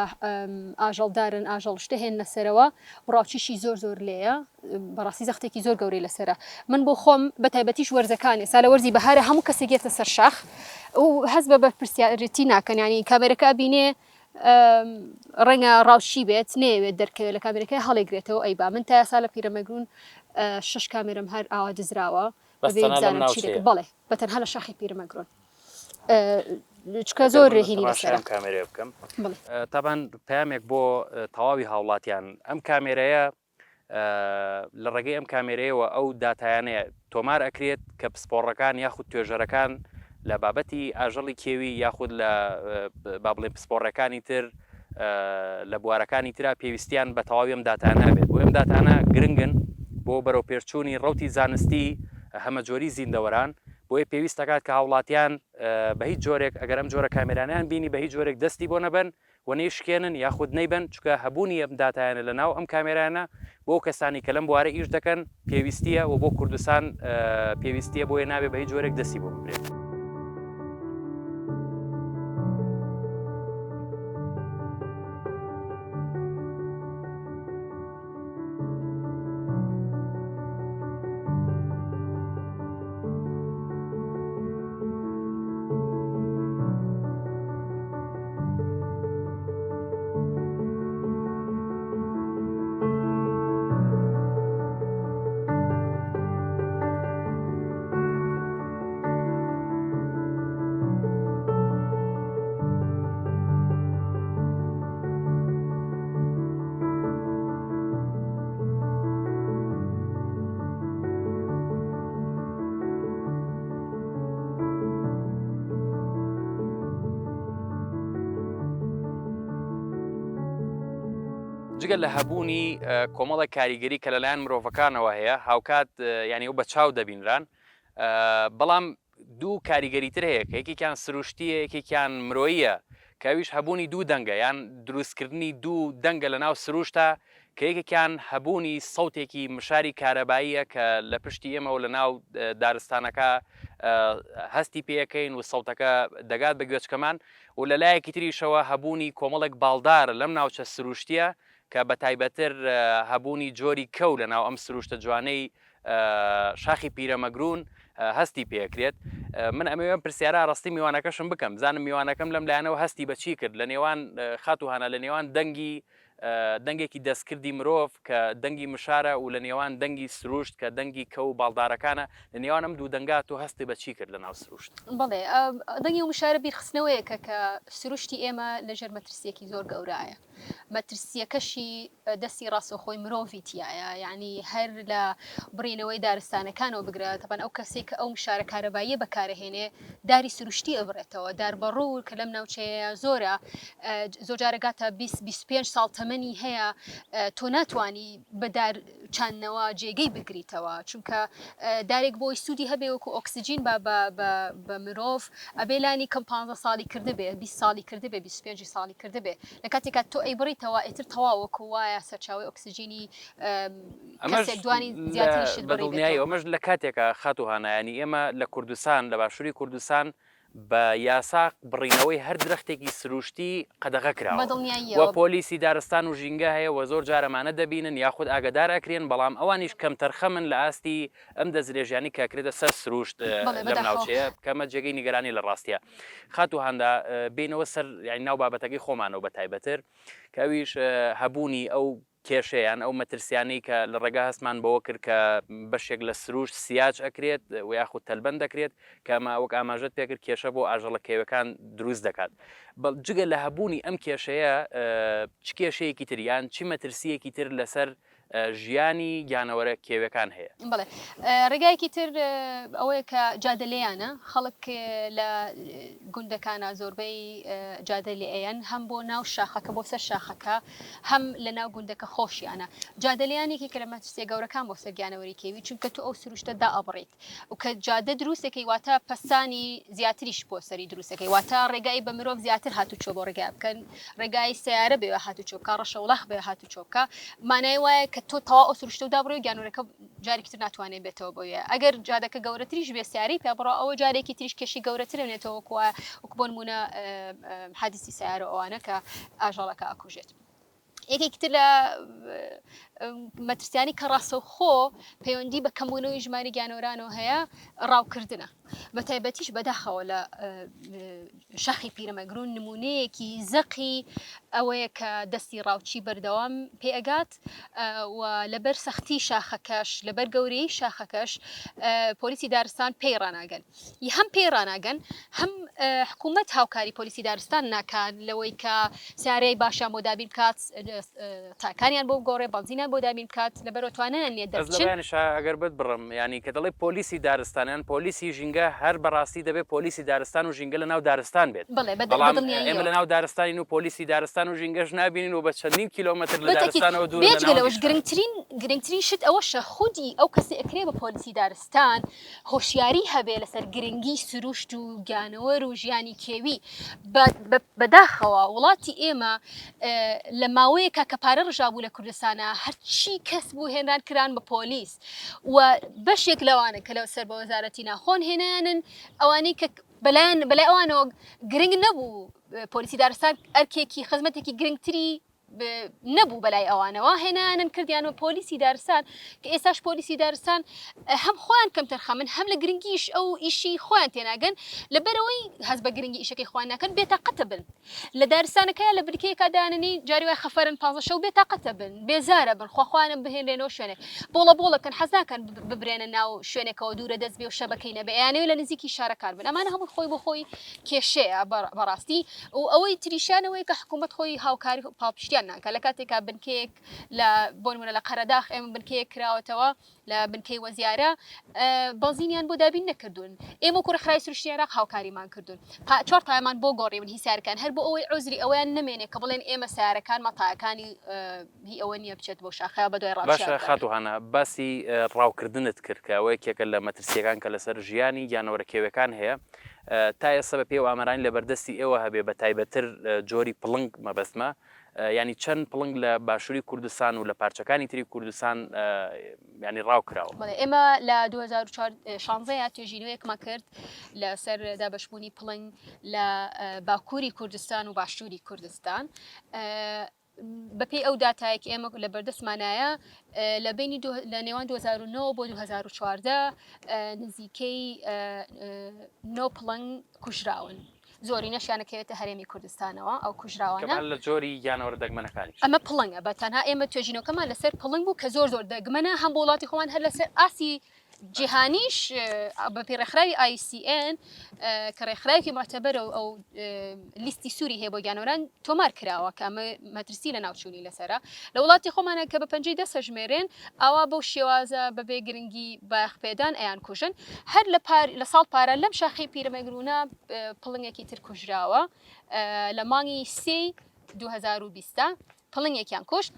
ئاژەڵدارن ئاژەڵ شتە هێننە سەرەوە ڕاوچیشی زۆر زۆر لێیە بەڕاستی زەختێکی زۆر گەورەی لەسەرە من بۆ خۆم بە تایبەتیش وەرزەکان ئێستا لە وەرزی بەهارە هەموو کەسێک یەتە سەر شاخ و هەست بە بەرپرسیارێتی ناکەن ینی کامێرەکە ئەبینێ ڕەنگە ڕاوچی بێت نەیەوێت دەرکەوێت لە کامێرەکەی هەڵیگرێتەوە ئەی با من تا ئێستا لە پیرەمەگرون شش کامێرەم هەر ئاوا دزراوە بەس بەبێ تەنها لەم بزانم چی ناوچەیە دەکەن بەڵێ بە تەنها لە شاخی پیرەمەگرون چکە ئەگەر زۆر من هینی تەماشای لەسەرە ئەم کامێرەیە بکەم بەڵێ تابان پەیامێک بۆ تەواوی هاوڵاتیان ئەم کامێرەیە لە ڕێگەی ئەم کامێرەیەوە ئەو داتایانەیە تۆمار ئەکرێت کە پسپۆڕەکان یاخود توێژەرەکان لە بابەتی ئاژەڵی کێوی یاخود لە با بڵێن پسپۆڕەکانی تر لە بوارەکانی ترا پێویستیان بە تەواوی ئەم داتانە هەبێت بۆ ئەم داتانە گرنگن بۆ بەرەوپێشچوونی ڕەوتی زانستی هەمەجۆری زیندەوەران بۆیە پێویست دەکات کە هاوڵاتیان بە هیچ جۆرێک ئەگەر ئەم جۆرە کامێرانیان بینی بە هیچ جۆرێک دەستی بۆ نەبەن و نەیشکێنن یاخود نەیبەن چونکە هەبوونی ئەم داتایانە لە ناو ئەم کامێرایانە بۆ ئەو کەسانەی کە لەم بوارە ئیش دەکەن پێویستیە و بۆ کوردستان پێویستیە بۆیە نابێ بە هیچ جۆرێک دەستی بۆ ببرێت. جگە لە هەبوونی کۆمەڵێک کاریگەری کە لەلایەن مرۆڤەکانەوە هەیە هاوکات یعنی ئەو بە چاو دەبینران بەڵام دوو کاریگەری تر هەیە کە یەکێکیان سروشتییە یەکێکیان مرۆییە کە ئەویش هەبوونی دوو دەنگە یان دروستکردنی دوو دەنگە لە ناو سروشتا کە یەکێکیان هەبوونی سەوتێکی مشاری کارەباییە کە لە پشتی ئێمەوە لە ناو دارستانەکە هەستی پێەکەین و سەوتەکە دەگات بە گوێچکەمان و لە لایەکی تریشەوە هەبوونی کۆمەڵێک باڵدار لەم ناوچە سروشتیە کە بە تایبەتر هەبوونی جۆری کەو لە ناو ئەم سروشتە جوانەی شاخی پیرەمەگروون هەستی پێکرێت من ئەمەوێ ئەم پرسیارە ئاڕاستەی میوانەکەشم بکەم بزانم میوانەکەم لەم لایەنەوە هەستی بە چی کرد لە نێوان خاتوو هانا لە نێوان دەنگی دەنگێکی دەستکردی مرۆڤ کە دەنگی مشارە و لە نێوان دەنگی سروشت کە دەنگی کەو و باڵدارەکانە لە نێوان ئەم دوو دەنگە تۆ هەستی بە چی کرد لە ناو سروشت؟ بەڵێ دەنگی ئەو مشارە بیرخستنەوەیەکە کە سروشتی ئێمە لەژێر مەترسییەکی زۆر گەورایە مەترسییەکەشی دەستی ڕاستەوخۆی مرۆڤی تیایە یعنی هەر لە بڕینەوەی دارستانەکانەوە بگرە تەبەن ئەو کەسێک کە ئەو مشارە کارەباییە بەکارەهێنێ داری سروشتی ئەبڕێتەوە دار بەڕوو کە لەم ناوچەیە زۆرە زۆر جارە گاتە 20 25 ساڵ تەمەن. تەمەنی هەیە تۆ ناتوانی بە دار چاندنەوە جێگەی بگریتەوە چونکە دارێک بۆی سوودی هەبێ وەکو ئۆکسجین با بە مرۆڤ ئەبێ لانی کەم 15 ساڵی کردبێ 20 ساڵی کردبێ 25 ساڵی کردبێ لە کاتێکا تۆ ئەیبڕیتەوە ئیتر تەواو وەکو وایە سەرچاوەی ئۆکسجینی ئەمەش کەسێک دوانی زیاتریشت بە دڵنیایی بڕیبێتەوە. ئەمەش لە کاتێکا خاتوو هانا یانی ئێمە لە کوردستان لە باشووری کوردستان بە یاسا بڕینەوەی هەر درەختێکی سروشتی قەدەغە بە کراوە و دڵنیاییەوە. پۆلیسی دارستان و ژینگە هەیە و زۆر جار ئەمانە دەبینن یاخود ئاگەدار ئەکرێن بەڵام ئەوانیش کەمتەرخەمن لە ئاستی ئەم دەستدرێژیانەی کە ئەکرێتە سەر سروشت بەڵێ لەم بەداخەوە. ناوچەیە کە ئەمە جێگەی نیگەرانیە لە ڕاستیا. خاتوو هاندا بێینەوە سەر یانی ناو بابەتەکەی خۆمانەوە بە تایبەتر کە ئەویش هەبوونی ئەو کێشە یان ئەو مەترسیانەی کە لە ڕێگا هەستمان بەوە کرد کە بەشێک لە سروشت سیاج ئەکرێت و یاخود تەلبەند دەکرێت کە ئەمە وەک ئاماژەت پێکرد کێشە بۆ ئاژەڵە کێوەکان دروست دەکات جگە لە هەبوونی ئەم کێشەیە چ کێشەیەکی تر یان چی مەترسیەکی تر لەسەر ژیانی گیانەوەرە کێویەکان هەیە؟ بەڵێ ڕێگایەکی تر ئەوەیە کە جادە لێیانە خەڵک لە گوندەکانە زۆربەی جادە لێ ئەیەن هەم بۆ ناو شاخەکە بۆ سەر شاخەکە هەم لە ناو گوندەکە خۆشیانە جادە لێیان یەکێکە لە مەترسیە گەورەکان بۆ سەر گیانەوەری کێوی چونکە تۆ ئەو سروشتە دائەبڕیت و کە جادە دروستەکەی واتە پەستانی زیاتریش بۆ سەری دروستەکەی واتە ڕێگای بە مرۆڤ زیاتر هاتوچۆ بۆ ڕێگا بکەن ڕێگای سیارە بێ هاتوچۆ بکە ڕەشەوڵاخ بێ هاتوچۆ بکە مانای وایە کە تۆ تەواو ئەو سروشتە و دابڕی و گیانەوەرەکە جارێکی تر ناتوانێت بێتەوە بۆیە ئەگەر جادەکە گەورەتریش بێ سیارەی پێ بڕۆ ئەوە جارێکی تریش کێشی گەورەتر نێتەوە وەکو وەکو بۆ نمونە حادیسی سیارە ئەوانە کە ئاژەڵەکە ئەکوژێت. یەکێکی تر لە مەترسیانی کە ڕاستەوخۆ پەیوەندی بە کەمبوونەوەی ژماری گیانەوەرانەوە هەیە ڕاوکردنە بە تایبەتیش بەداخەوە لە شاخی پیرەمەگرون نمونەیەکی زەقی ئەوەیە کە دەستی ڕاوچی بەردەوام پێئگات و لەبەر سەختی شاخەکەش لەبەر گەورەی شاخەکەش پۆلیسی دارستان پێی ڕناگەن هەم پێی ڕاناگەن هەم حکوومەت هاوکاری پۆلیسی دارستان ناکات لەوەی کە سیارەی باشیان بۆ دابین بکات تاکانیان بۆ بگۆڕێ بەنزینیان بۆ دابین بکات لەبەرئەوە توانایان نییە بەس دەربچن. لەبەیانیشا ئەگەر بتبڕم یانی کە دەڵێی پۆلیسی دارستان یان پۆلیسی ژینگە هەر بەڕاستی دەبێ پۆلیسی دارستان و ژینگە لەناو دارستان بێت بەڵێ بە بەڵام ئێمە دڵنیاییەوە. لەناو دارستانین و پۆلیسی دارستان و ژینگەش نابینین و بە چەندین کیلۆمەتر لە بەتەکید دارستانەوە دوورن لە بێجگە لەوەش ناوەندی شار. گرنگترین گرنگترین شت ئەوەشە خودی ئەو کەسەی ئەکرێ بە پۆلیسی دارستان هۆشیاری هەبێ لەسەر گرنگی سروشت و گیانەوەر و ژیانی کێوی بەداخەوە وڵاتی ئێمە لە ماوەیەکە کە پارە ڕژابوو لە کوردستانە هەرچی کەس بوو هێنران کران بە پۆلیس و بەشێک لەوانە کە لە سەر بە وەزارەتی ناخۆن هێنانن ئەوانەی کە بەلایەن بەلای ئەوانەوە گرنگ نەبوو پۆلیسی دارستان ئەرکێکی خزمەتێکی گرنگتری نەبوو بەلای ئەوانەوە هێنانن کردیان و پۆلیسی دارستان کە ئێستاش پۆلیسی دارستان هەم خۆیان کەمتەرخەمن هەم لە گرنگیش ئەو ئیشی خۆیان تێناگەن لەبەرەوەی هەست بە گرنگی ئیشەکەی خۆیان ناکەن بێتاقەتە بن لە دارستانەکەیان لە بنکەیەکا داننی جاری وای خەفەرن پازە شەو بێتاقەتە بن بێزارە بن خوا خۆیانم بهێنرێنەوە شوێنێک بۆڵە بۆڵە بکەن حەز ناکەن ببرێنە ناو شوێنێکەوە دوورە دەست بێ و شەبەکەی نەبێ ئەیانەوێ لە نزیکی شارەکان بن ئەمانە هەموو خۆی بۆ خۆی کێشەیە بەڕاستی و ئەوەی تریشیان ئەوەیە کە حکوومەت خۆی هاوکاری و پاڵپشتیان ناکات لە کاتێکا بنکەیەک لە بۆ نمونە لە قەرەداخ ئێمە بنکەیەک کراوەتەوە لە بنکەی وەزیارە بەنزینیان بۆ دابین نەکردوون ئێمە وەکو ڕێکخراوی سروشتی عێراق هاوکاریمان کردوون چوار تایەمان بۆ گۆڕیون هی سیارەکان هەر بۆ ئەوەی عوزری ئەوەیان نەمێنێ کە بڵێن ئێمە سیارەکانمان تایەکانی هی ئەوە نییە بچێت بۆ شاخە بەدوای ڕاوچیان باشە بگەڕێ. خاتوو هانا باسی ڕاوکردنت کرد کە ئەوە یەکێکە لە مەترسییەکان کە لەسەر ژیانی گیانەوەرە کێویەکان هەیە تا ئێستا بە پێی ئەو ئامارانەی لە بەردەستی ئێوە هەبێ بە تایبەتتر جۆری پڵنگ مەبەستمە یانی چەند پڵنگ لە باشووری کوردستان و لە پارچەکانی تری کوردستان ینی ڕاو کراوە؟ بەڵێ ئێمە لە 2016 یا توێژینەوەیەکمان کرد لەسەر دابەشبوونی پڵنگ لە باکووری کوردستان و باشووری کوردستان. بەپێی ئەو داتایە کە ئێمە لە بەردەستمانایە لە بینی لە نێوان 2009 بۆ 2014 نزیکەی نۆ پڵنگ کوژراون زۆری نەشیانەکەوێتە هەرێمی کوردستانەوە ئەو کوژراوانە لە جۆری گیانەوەرە دەگمەنەکانی ئەمە پڵنگە بە تەنها ئێمە توێژینەوەکەمان لەسەر پڵنگ بوو کە زۆر زۆر دەگمەنە هەم بۆ وڵاتی خۆمان هەر لەسەر ئاسی جیهانیش بەپێی ڕێکخراوی IUCN کە ڕێکخراوێکی موعتەبەرە و ئەو لیستی سووری هەیە بۆ گیانەوەران تۆمار کراوە کە ئەمە مەترسی لە ناوچوونی لەسەرە لە وڵاتی خۆمانە کە بە پەنجەی دەست هەژمێرێن ئاوا بەو شێوازە بەبێ گرنگی بایەخ پێدان ئەیان کوژن هەر لە پار لە ساڵ پارە لەم شاخەی پیرەمەگرونە پڵنگێکی تر کوژراوە لە مانگی سێی 2020. پڵنگێکیان کوشت،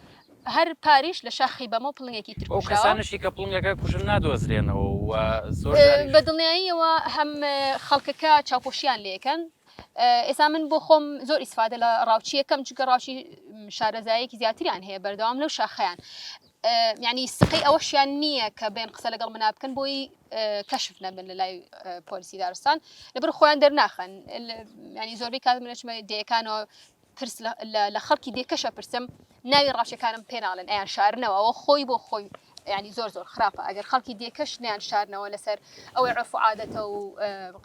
هەر پاریش لە شاخی بەمۆ پڵنگێکی تر ئەو کوژراوە. کەسانەشی کە پڵنگەکە کوژن نادۆزرێنەوە و زۆر جاریش. بە دڵنیاییەوە هەم خەڵکەکە چاوپۆشیان لێکەن. ئێستا من بۆ خۆم زۆر ئیسفادە لە ڕاوچیەکەم چونکە ڕاوچی شارەزایەکی زیاتریان هەیە بەردەوام لەو شاخەیان. یعنی سقەی ئەوەشیان نییە کە بێن قسە لەگەڵ منا بکەن بۆی کەشف نەبن لە لای پۆلیسی دارستان لەبەر خۆیان دەرناخەن ینی زۆربەی کات منەچمە دێکانەوە پرس لە خەڵکی دێکەشە پرسم ناوی ڕاوچەکانم پێ ناڵێن ئەیان شارنەوە ئەوە خۆی بۆ خۆی ینی زۆر زۆر خراپە ئەگەر خەڵکی دێکەش نیان شارنەوە لەسەر ئەوەی عرف و عادەتە و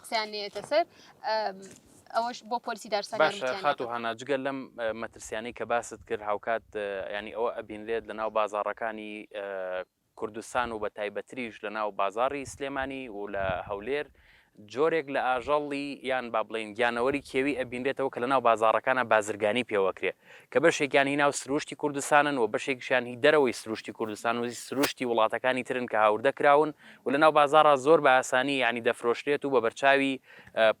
قسەیان نێتە سەر ئەوەش بۆ پۆلیسی دارستان باشە یارمەتیان خاتوو ناکات. هانا جگە لەم مەترسیانەی کە باست کرد هاوکات یانی ئەوە ئەبینرێت لەناو بازاڕەکانی کوردستان و بە تایبەتریش لە ناو بازاڕی سلێمانی و لە هەولێر جۆرێک لە ئاژەڵی یان با بڵێین گیانەوەری کێوی ئەبینرێتەوە کە لە ناو بازاڕەکانا بازرگانی پێوەکرێ کە بەشێکیان هی ناو سروشتی کوردستانن و بەشێکیشیان هی دەرەوەی سروشتی کوردستان و سروشتی وڵاتەکانی ترن کە هاوردە کراون و لە ناو بازاڕا زۆر بە ئاسانی یانی دەفرۆشرێت و بە بەرچاوی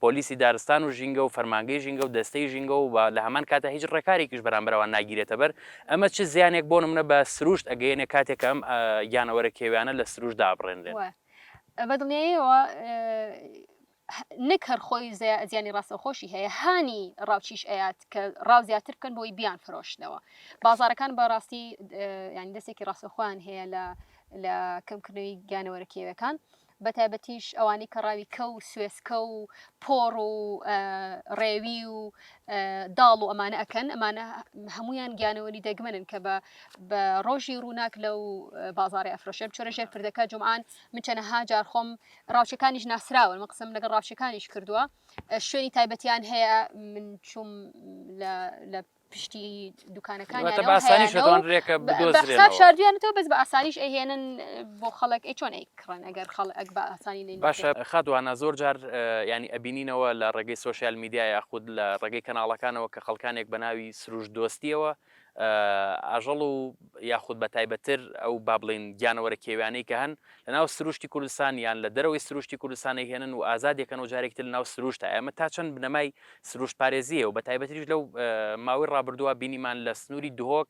پۆلیسی دارستان و ژینگە و فەرمانگەی ژینگە و دەستەی ژینگە و لە هەمان کاتا هیچ ڕێکارێکیش بەرامبەر ئەوان ناگیرێتە بەر، ئەمە چ زیانێک بۆ نمونە بە سروشت ئەگەیەنێ کاتێک کە ئەم گیانەوەرە کێویانە لە سروشت دابڕێنرێن؟ بە دڵنیاییەوە نەک هەر خۆی زیانی ڕاستەوخۆشی هەیە، هانی ڕاوچیش ئەیات کە ڕاو زیاتر بکەن بۆی بیان فرۆشنەوە. بازارەکان بەڕاستی یانی دەستێکی ڕاستەوخۆیان هەیە لە لە کەمکردنەوەی گیانەوەرە کێویەکان. بەتایبەتیش ئەوانەی کە ڕاوی کەو و سوێسکە و پۆڕ و ڕێوی و داڵ و ئەمانە ئەکەن ئەمانە هەمویان گیانەوەری دەگمەنن کە بە بە ڕۆژی ڕووناک لەو بازاڕی ئەفرۆشێن چۆرە ژێر پردەکە جومعان من چەنەها جار خۆم ڕاوچەکانیش ناسراون من قسەم لەگەڵ ڕاوچەکانیش کردووە شوێنی تایبەتیان هەیە من چوم لە پشتی دوکانەکانیانەوە واتە بە ئاسانیش هەیانە و دەتوانرێت کە بە حساب بدۆزرێنەوە. شاردویانەتەوە بەس بە ئاسانیش ئەیهێنن بۆ خەڵک ئەی چۆن ئەیکڕن ئەگەر خەڵک بە ئاسانی نەیناسێت. باشە خاتوو هانا زۆر جار یانی ئەبینینەوە لە ڕێگەی سۆشیال میدیا یاخود لە ڕێگەی کەناڵەکانەوە کە خەڵکانێک بە ناوی سروشت دۆستیەوە ئاژەڵ و یاخود بە تایبەتتر ئەو با بڵێین گیانەوەرە کێویانەی کە هەن لە ناو سروشتی کوردستان یان لە دەرەوەی سروشتی کوردستان ئەیهێنن و ئازادیەکەن و جارێکی تر لە ناو سروشتە ئەمە تا چەند بنەمای سروشتپارێزییە و بەتایبەتیش لەو ماوەی ڕابردووە بینیمان لە سنووری دهۆک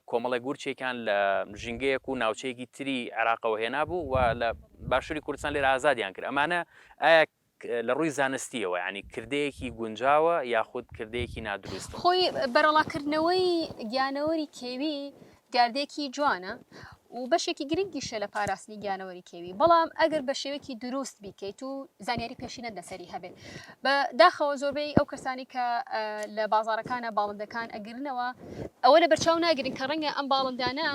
کۆمەڵێک ورچێکیان لە ژینگەیەک و ناوچەیەکی تری عێراقەوە هێنابوو و لە باشووری کوردستان لێرە ئازادیان کرد ئەمانە ئایا لە ڕووی زانستیەوە یانی کردەیەکی گونجاوە یاخود کردەیەکی نادروستە؟ خۆی بەرەڵاکردنەوەی گیانەوەری کێوی دیاردەیەکی جوانە و بەشێکی گرنگیشە لە پاراستنی گیانەوەری کێوی، بەڵام ئەگەر بە شێوەیەکی دروست بیکەیت و زانیاری پێشینەت لەسەری هەبێت. بە داخەوە زۆربەی ئەو کەسانی کە لە بازاڕەکانە باڵندەکان ئەگرنەوە ئەوە لە بەرچاو ناگرن کە ڕەنگە ئەم باڵندانە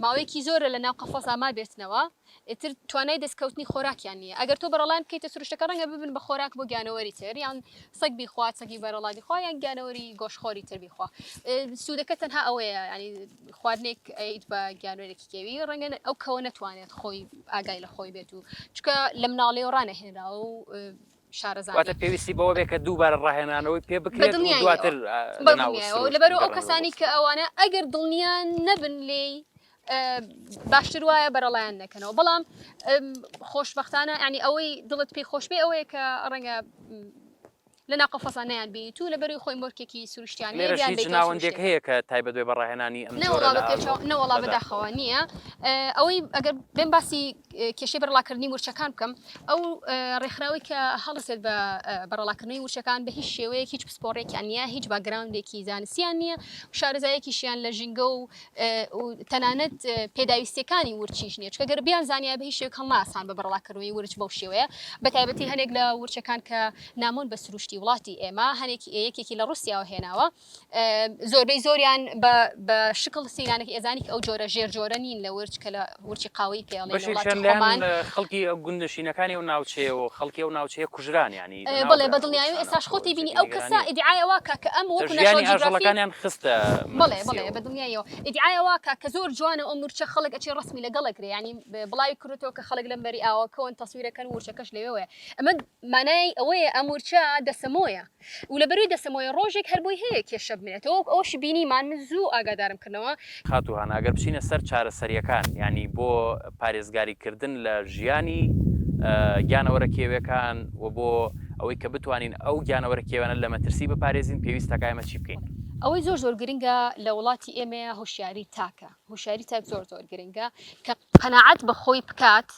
ماوەیەکی زۆرە لە ناو قەفەزا مابێتنەوە ئیتر توانای دەستکەوتنی خۆراکیان نییە ئەگەر تۆ بەرەڵایان بکەیتە سروشتەکە ڕەنگە ببن بە خۆراک بۆ گیانەوەری تر یان سەگ بیخوات سەگی بەرەڵا بیخوا یان گیانەوەری گۆشتخۆری تر بیخوا سوودەکە تەنها ئەوەیە ینی خواردنێک ئەیت بە گیانەوەرێکی کێوی ڕەنگە ئەو کەوە نەتوانێت خۆی ئاگای لە خۆی بێت و چکە لە مناڵیەوە ڕانەهێنراوە و شارەزا واتە پێویستی بەوە بێ کە دووبارە ڕاهێنانەوەی پێ بکرێت و دواتر بەدڵنیایەوە لەبەرو ئەو کەسانی کە ئەوانە ئەگەر دڵنیان نەبن لێی باشتر وایە بەرەڵایان نەکەنەوە بەڵام خۆشببختانە ینی ئەوەی دڵت پێی خۆش بێ ئەوەیە کە ڕەنگە لە ناو قەفەزا نەیان بینیت و لەبەروی خۆی مۆرکێکی سروشتیان هەیە لێرەش بیان هیچ بەیتەوە ناوەندێک سروشتەکە. هەیە کە تایبەت بێ بە ڕاهێنانی ئەم جۆرە نەوەڵا لە بە پێچەوە ئاژەڵ؟ نەوەڵا بەداخەوە. بەداخەوە نییە ئەوەی ئەگەر بێم باسی کێشەی بەرەڵاکردنی ورچەکان بکەم ئەو ڕێکخراوەی کە هەڵسێت بە بەرەڵاکردنەوەی ورچەکان بە هیچ شێوەیەک هیچ پسپۆڕێکیان نییە هیچ background ێکی زانستیان نییە شارەزایەکیشیان لە ژینگە و و تەنانەت پێداویستیەکانی ورچیش نییە چونکە گەر بیان زانیایە بە هیچ شێوەیەک هەڵناسان بە بەڕەڵاکردنەوەی ورچ بەو شێوەیە بە تایبەتی هەنێک لە ورچەکان کە نامۆن بە سروشتی وڵاتی ئێمە هەنێک یەکێکی لە ڕوسیاوە هێناوە زۆربەی زۆریان بە شکڵ سیرانێک ئێزانی کە ئەو جۆرە ژێر جۆرە نین لە ورچ کە لە ورچی قاوەی پێڵێن لە وڵاتی بەشێکیان خۆمان لایەن خەڵکی گوندنشینەکانی ئەو ناوچەیە و خەڵکی ئەو ناوچەیە کوژران یانی لەناو بەڵێ بران بە ئەو دڵنیایی و ورچانە ئێستاش ئەوە خۆتی بینی جێگەی ئەو کەسە نیگەرانییە. ئیدعای ئەوە کا کە ئەم وەکو ژیانی ناشناڵ جیوگرافی ئاژەڵەکانیان خستە بەڵێ بەڵێ مەترسیەوە. بە دڵنیاییەوە ئیدعای ئەوە کا کە زۆر جوانە ئەو ورچە خەڵک ئەچێ ڕەسمی لەگەڵ ئەگرێ یانی بڵاوی کردۆتەوە کە خەڵک لەم بەری ئاوەکەوەن تەسویرەکەن ورچەکەش لەوێوەیە ئەمە مانای ئەوەیە ئەم ورچە دەسەمۆیە و لەبەروی دەسەمۆیە ڕۆژێک هەر بۆی هەیە کێشە بمێنێتەوە وەک ئەوەشی بینیمان من زوو ئاگادارم کردنەوە. خاتوو هانا ئەگەر بچینە سەر چارەسەرییەکان یانی بۆ پارێزگاری کردن لە ژیانی گیانەوەرە کێویەکان و بۆ ئەوەی کە بتوانین ئەو گیانەوەرە کێویانە لە مەترسی بپارێزین پێویستە کە ئێمە چی بکەین؟ ئەوەی زۆر زۆر گرنگە لە وڵاتی ئێمەیە هۆشیاری تاکە، هۆشیاری تاک زۆر زۆر گرنگە کە قەناعەت بە خۆی بکات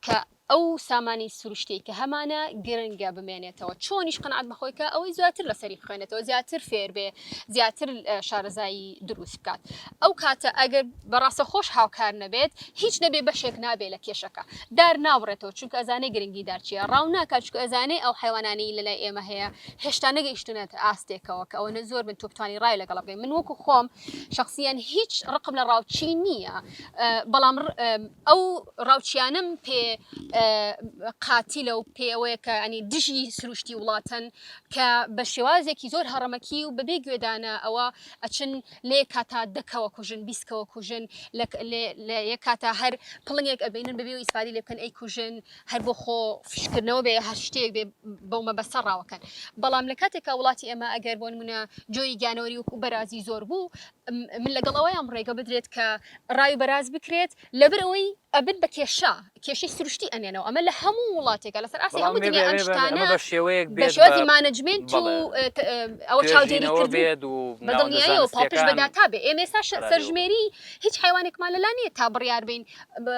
کە ئەو سامانی سروشتیەی کە هەمانە گرنگە بمێنێتەوە، چۆنیش قەناعەت بە خۆی کە ئەوەی زیاتر لەسەری بخوێنێتەوە، زیاتر فێر بێ، زیاتر شارەزایی دروست بکات. ئەو کاتە ئەگەر بە ڕاستەخۆش هاوکار نەبێت هیچ نەبێ بەشێک نابێ لە کێشەکە. دار نابڕێتەوە چونکە ئەزانێ گرنگی دار چیە، ڕاو ناکات چونکە ئەزانێ ئەو حەیوانانەی لەلای ئێمە هەیە هێشتا نەگەیشتونەتە ئاستێکەوە کە ئەوەنە زۆر بن تۆ بتوانی ڕای لەگەڵ بکەی. من وەکو خۆم شەخسیەن هیچ ڕقم لە ڕاوچی نییە بەڵام ئەو ڕاوچیانەم پێ قاتیلە و پێ ئەوەیە کە ئەنی دژی سروشتی وڵاتن کە بە شێوازێکی زۆر هەڕەمەکی و بەبێ گوێدانە ئەوە ئەچن لە یەک کاتا دە کەوە کوژن 20 کەوە کوژن لە یەک کاتا هەر پڵنگێک ئەبینن بەبێ و ئیسفادی لێ بکەن ئەی کوژن هەر بۆ خۆ فشکردنەوە بێ هەر شتێک بێ بەو مەبەستە ڕاوەکەن بەڵام لە کاتێکا وڵاتی ئێمە ئەگەر بۆ نمونە جۆری گیانەوەری وەکو بەرازی زۆر بوو من لەگەڵ ئەوەیام ڕێگە بدرێت کە ڕاوی بەراز بکرێت لەبەر ئەوەی ئەبن بە کێشە کێشەی سروشتی ئەنێنەوە ئەمە لە هەموو وڵاتێکە لەسەر ئاستی هەموو دنیا ئەم شتانە بە شێوەیەک بە شێوازی management و ئەوە چاودێریکردن بێت و بە دڵنیاییەوە پاڵپشت بە داتا بێ ئێمە ئێستا سەرژمێری هیچ حیوانێکمان لەلا نییە تا بڕیار بین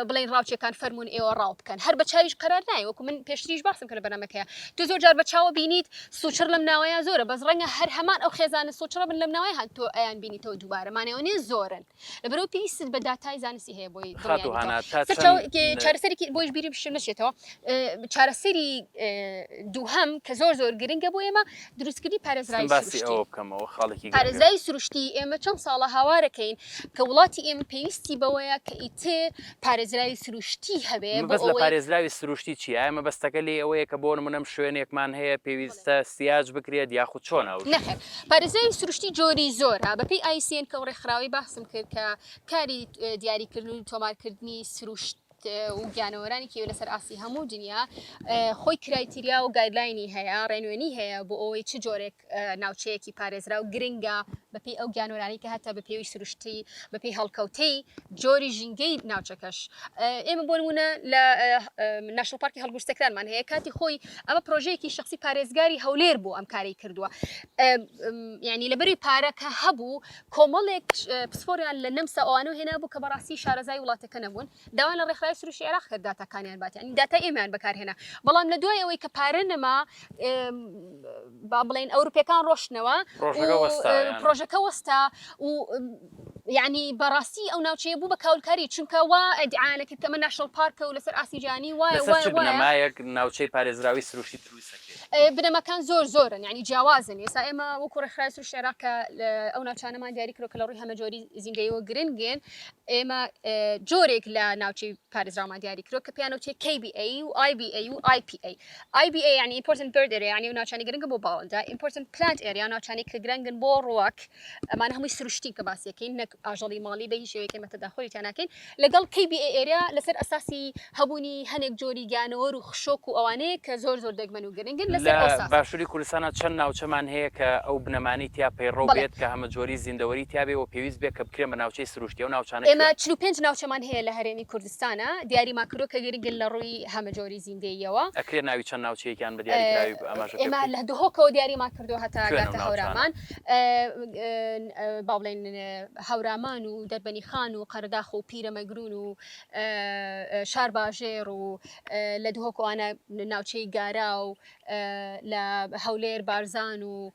بڵێن ڕاوچیەکان فەرمونون ئێوە ڕاو بکەن هەر بە چاویش قەرار نایە وەکو من پێشتریش باسم کە لە بەرنامەکەیە تۆ زۆر جار بە چاوە بینیت سوچڕ لەم ناوەیە زۆرە بەس ڕەنگە هەر هەمان ئەو خێزانە سوچڕە بن لەم ناوەیە هەن تۆ ئەیان بینیتەوە دووبارە مانەوە نیە زۆرن لەبەرئەوە پێویستت بە داتای زانستی هەیە بۆی خاتوو هانا تا سەرچاوە چەند چارەسەرێکی بۆیش بیری بشم نەچێتەوە چارەسەری دووهەم کە زۆر زۆر گرنگە بۆ ئێمە دروستکردنی پارێزراوی باسی سروشتی ئەوە بکەمەوە خاڵێکی گرنگە. پارێزراوی سروشتی ئێمە چەند ساڵە هاوارەکەین کە وڵاتی ئێمە پێویستی بەوەیە کە ئیتر پارێزراوی سروشتی هەبێ بۆ مەبەست لە ئەوەی پارێزراوی سروشتی چییە؟ ئایا مەبەستەکە لێی ئەوەیە کە بۆ نموونە شوێنێکمان هەیە پێویستە سیاج بکرێت یاخود چۆنە ئەو شتە؟ نەخێر پارێزراوی سروشتی جۆری زۆرە بەپێی IUCN کە ئەو ڕێکخراوەی باسم کرد کە کاری دیاریکردن و تۆمارکردنی سروشت و گیانەوەرانی کێوی لەسەر ئاستی هەموو دنیا خۆی criteria و guideline ی هەیە ڕێنوێنی هەیە بۆ ئەوەی چ جۆرێک ناوچەیەکی پارێزراو گرنگە بەپێی ئەو گیانەوەرانی کە هەتا بەپێوی سروشتی بەپێی هەڵکەوتەی جۆری ژینگەی ناوچەکەش ئێمە بۆ نمونە لە national park ی هەڵگورد سەکرانمان هەیە کاتی خۆی ئەمە پرۆژەیەکی شخصی پارێزگاری هەولێر بوو ئەم کاری کردووە یعنی لەبەری پارە کە هەبوو کۆمەڵێک پسپۆریان لە نەمسا ئەوانە هێنا بوو کە بەڕاستی شارەزای وڵاتەکە نەبوون داوایان لە ڕێکخراوی سروشتی عێراق کرد داتاکانیان بات یعنی داتای ئێمەیان بەکارهێنا بەڵام لە دوای ئەوەی کە پارە نەما با بڵێن ئەوروپیەکان ڕۆشتنەوە پرۆژەکە وەستا و یعنی بەڕاستی ئەو ناوچەیە بوو بە کاولکاری چونکە وا ئیدعایان کرد کە ئەمە national park ە و لەسەر ئاستی جیهانی وایە وایە بنەمایەک ناوچەی پارێزراوی سروشتی دروست دەکرێت بنەماکان زۆر زۆرن یعنی جیاوازن ئێستا ئێمە وەکو ڕێکخراوی سروشتی عێراق کە ئەو ناوچانەمان دیاری کردووە کە لە ڕووی هەمەجۆری زیندەیەوە گرنگن ئێمە جۆرێک لە ناوچەی پارێزراومان دیاری کردووە کە پێیان وترێت KBA و IBA و IPA. IBA یعنی Important Bird Area یعنی ئەو ناوچانەی گرنگە بۆ باڵندە، Important Plant Area ناوچانەی کە گرنگن بۆ ڕووەک، ئەمانە هەمووی سروشتین کە باسی ئەکەین نەک ئاژەڵی ماڵی بە هیچ شێوەیەک ئێمە تەداخولی تیا ناکەین لەگەڵ KBA Area لەسەر ئەساسی هەبوونی هەنێک جۆری گیانەوەر و خشۆک و ئەوانەیە کە زۆر زۆر دەگمەن و گرنگن لەسەر لە ئەو ساسە. باشووری کوردستانا چەند ناوچەمان هەیە کە ئەو بنەمانەی تیا پەیڕەو بەڵێ. بێت کە هەمەجۆری زیندەوەری تیا بێ و پێویست بێ کە بکرێن بە ناوچەی سروشتی ئەو ناوچانە ئێمە کوێن؟ 45 ناوچەمان هەیە لە هەرێمی کوردستانا دیاریمان کردووە کە گرنگن لە ڕووی هەمەجۆری زیندەییەوە. ئەکرێ ناوی چەند ناوچەیەکیان بە دیاریکراوی ئاماژە پێ ئێمە بکەیت؟ لە دهۆکەوە دیاریمان کردووە هەتا کوێن ئەو گاتە ناوچانە؟ هەورامان با بڵێین هەورامان و دەربەنیخان و قەرەداخ و پیرەمەگرون و شارباژێڕ و لە دهۆک ئەوانە ناوچەی گارا و لە هەولێر بارزان و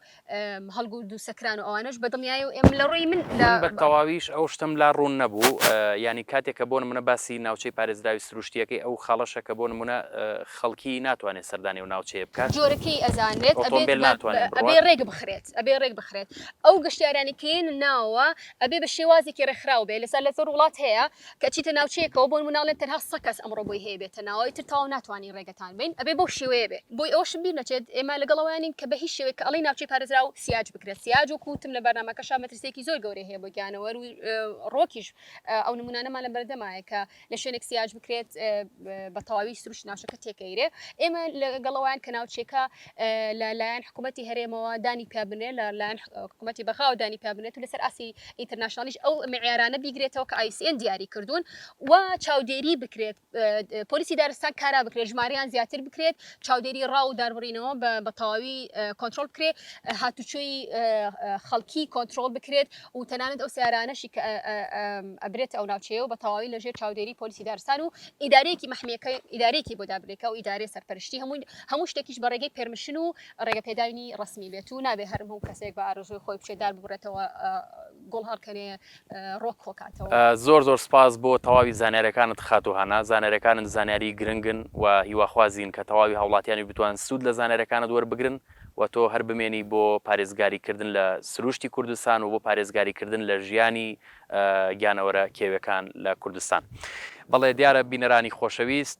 هەڵگورد و سەکران و ئەوانەش بە دڵنیایی و ئێم لە ڕووی من لە بە تەواویش ئەو شتم لا ڕوون نەبوو یانی کاتێک کە بۆ نمونە باسی ناوچەی پارێزراوی سروشتیەکەی ئەو خاڵەشە کە بۆ نمونە خەڵکی ناتوانێت سەردانی و ناوچەیە بکات جۆرەکەی ئەزانرێت ئۆتۆمبێل ناتوانێت ئەبێ ڕێک بخرێت ئەبێ ڕێک بخرێت ئەو گەشتیارانی کە یەنە ناوەوە ئەبێ بە شێوازێکی ڕێکخراو بێ لەسەر لە زۆر وڵات هەیە کە ئەچیتە ناوچەیەکەوە بۆ نمونە ئەڵێن تەنها سە کەس ئەمڕۆ بۆی هەیە بێتە ناوەوە ئیتر تەواو ناتوانین ڕێگەتان بەین ئەبێ بەو شێوەیە بێ بۆی ئەوەشم بیر نەچێت ئێمە لەگەڵ ئەوەیا نین کە بە هیچ شێوەیەک کە ئەڵێی ناوچەی پارێزراو سیاج بکرێت سیاج وەکو وتم لە بەرنامەکەشا مەترسییەکی زۆر گەورەی هەیە بۆ گیانەوەر و ڕۆکیش ئەو نمونانەمان لە بەردەمایە کە لە شوێنێک سیاج بکرێت بە تەواوی سروشت ناوچەکە تێکەیرێ ئێمە لەگەڵەوەیان کە ناوچەکە لە لایەن حکوومەتی هەرێمەوە دانی پیا بنێ لە لایەن حکوومەتی بەغاوە دانی پیا بنێت و لەسەر ئاستی international یش ئەو معیارانە بیگرێتەوە کە IUCN دیاری کردوون و چاودێری بکرێت پۆلیسی دارستان کارا بکرێت ژمارەیان زیاتر بکرێت چاودێری ڕاو و داربڕینەوە. شوێنەوە بە تەواوی کۆنترۆڵ بکرێت، هاتوچۆی خەڵکی کۆنترۆڵ بکرێت و تەنانەت ئەو سیارانەشی کە ئەبرێتە ئەو ناوچەیە و بە تەواوی لەژێر چاودێری پۆلیسی دارستان و ئیدارەیەکی مەحمیەکە ئیدارەیەکی بۆ دابنێت کە ئەو ئیدارەیە سەرپەرشتی هەموو هەموو شتێکیش بە ڕێگەی permission و ڕێگە پێدانی ڕەسمی بێت و نابێ هەر هەموو کەسێک بە ئارەزووی خۆی بچێت دار ببڕێتەوە گوڵ هەڵکەنێ ڕۆک کۆکاتەوە. زۆر زۆر سپاس بۆ تەواوی زانیاریەکانت خاتوو هانا، زانیاریەکانت زانیاری گرنگن و هیواخوازین کە تەواوی هاوڵاتیانی بتوان سوود لە زانیاریەکانت وەربگرن و تۆ هەر بمێنی بۆ پارێزگاری کردن لە سروشتی کوردستان و بۆ پارێزگاری کردن لە ژیانی گیانەوەرە کێوێکان لە کوردستان. بەڵێ دیارە بینەرانی خۆشەویست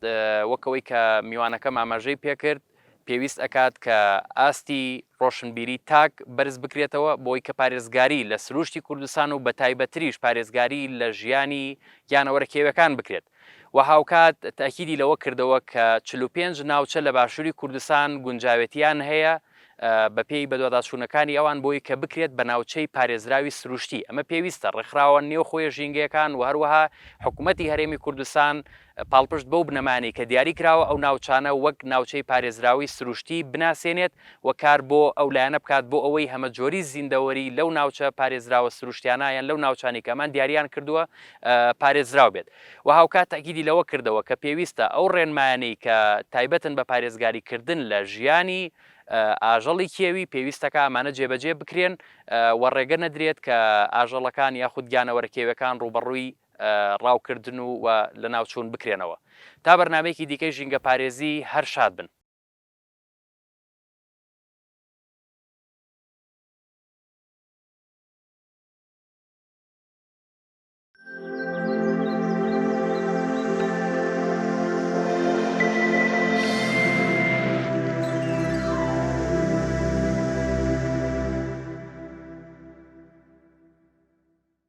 وەک ئەوەی کە میوانەکەم ئاماژەی پێکرد پێویست ئەکات کە ئاستی ڕۆشنبیری تاک بەرز بکرێتەوە بۆی کە پارێزگاری لە سروشتی کوردستان و بەتایبەتریش پارێزگاری لە ژیانی گیانەوەرە کێوێکان بکرێت و هاوکات تەئکیدی لەوە کردەوە کە 45 ناوچە لە باشووری کوردستان گونجاوێتیان هەیە بەپێی بەدواداچوونەکانی ئەوان بۆی کە بکرێت بە ناوچەی پارێزراوی سروشتی ئەمە پێویستە ڕێکخراوە نێوخۆیە ژینگەیەکان و هەروەها حکوومەتی هەرێمی کوردستان پاڵپشت بەو بنەمانەی کە دیاری کراوە ئەو ناوچانە وەک ناوچەی پارێزراوی سروشتی بناسێنێت و کار بۆ ئەو لایەنە بکات بۆ ئەوەی هەمەجۆری زیندەوەری لەو ناوچە پارێزراوە سروشتیانە یان لەو ناوچانەی کە ئەمان دیاریان کردووە پارێزراو بێت و هاوکات تەئکیدی لەوە کردەوە کە پێویستە ئەو ڕێنمایانەی کە تایبەتن بە پارێزگاری کردن لە ژیانی ئاژەڵی کێوی پێویستەکە ئەمانە جێبەجێ بکرێن و ڕێگە نەدرێت کە ئاژەڵەکان یاخود گیانەوەرە کێویەکان ڕووبەڕووی ڕاوکردن و و لەناوچوون بکرێنەوە. تا بەرنامەیەکی دیکەی ژینگەپارێزی هەر شاد بن.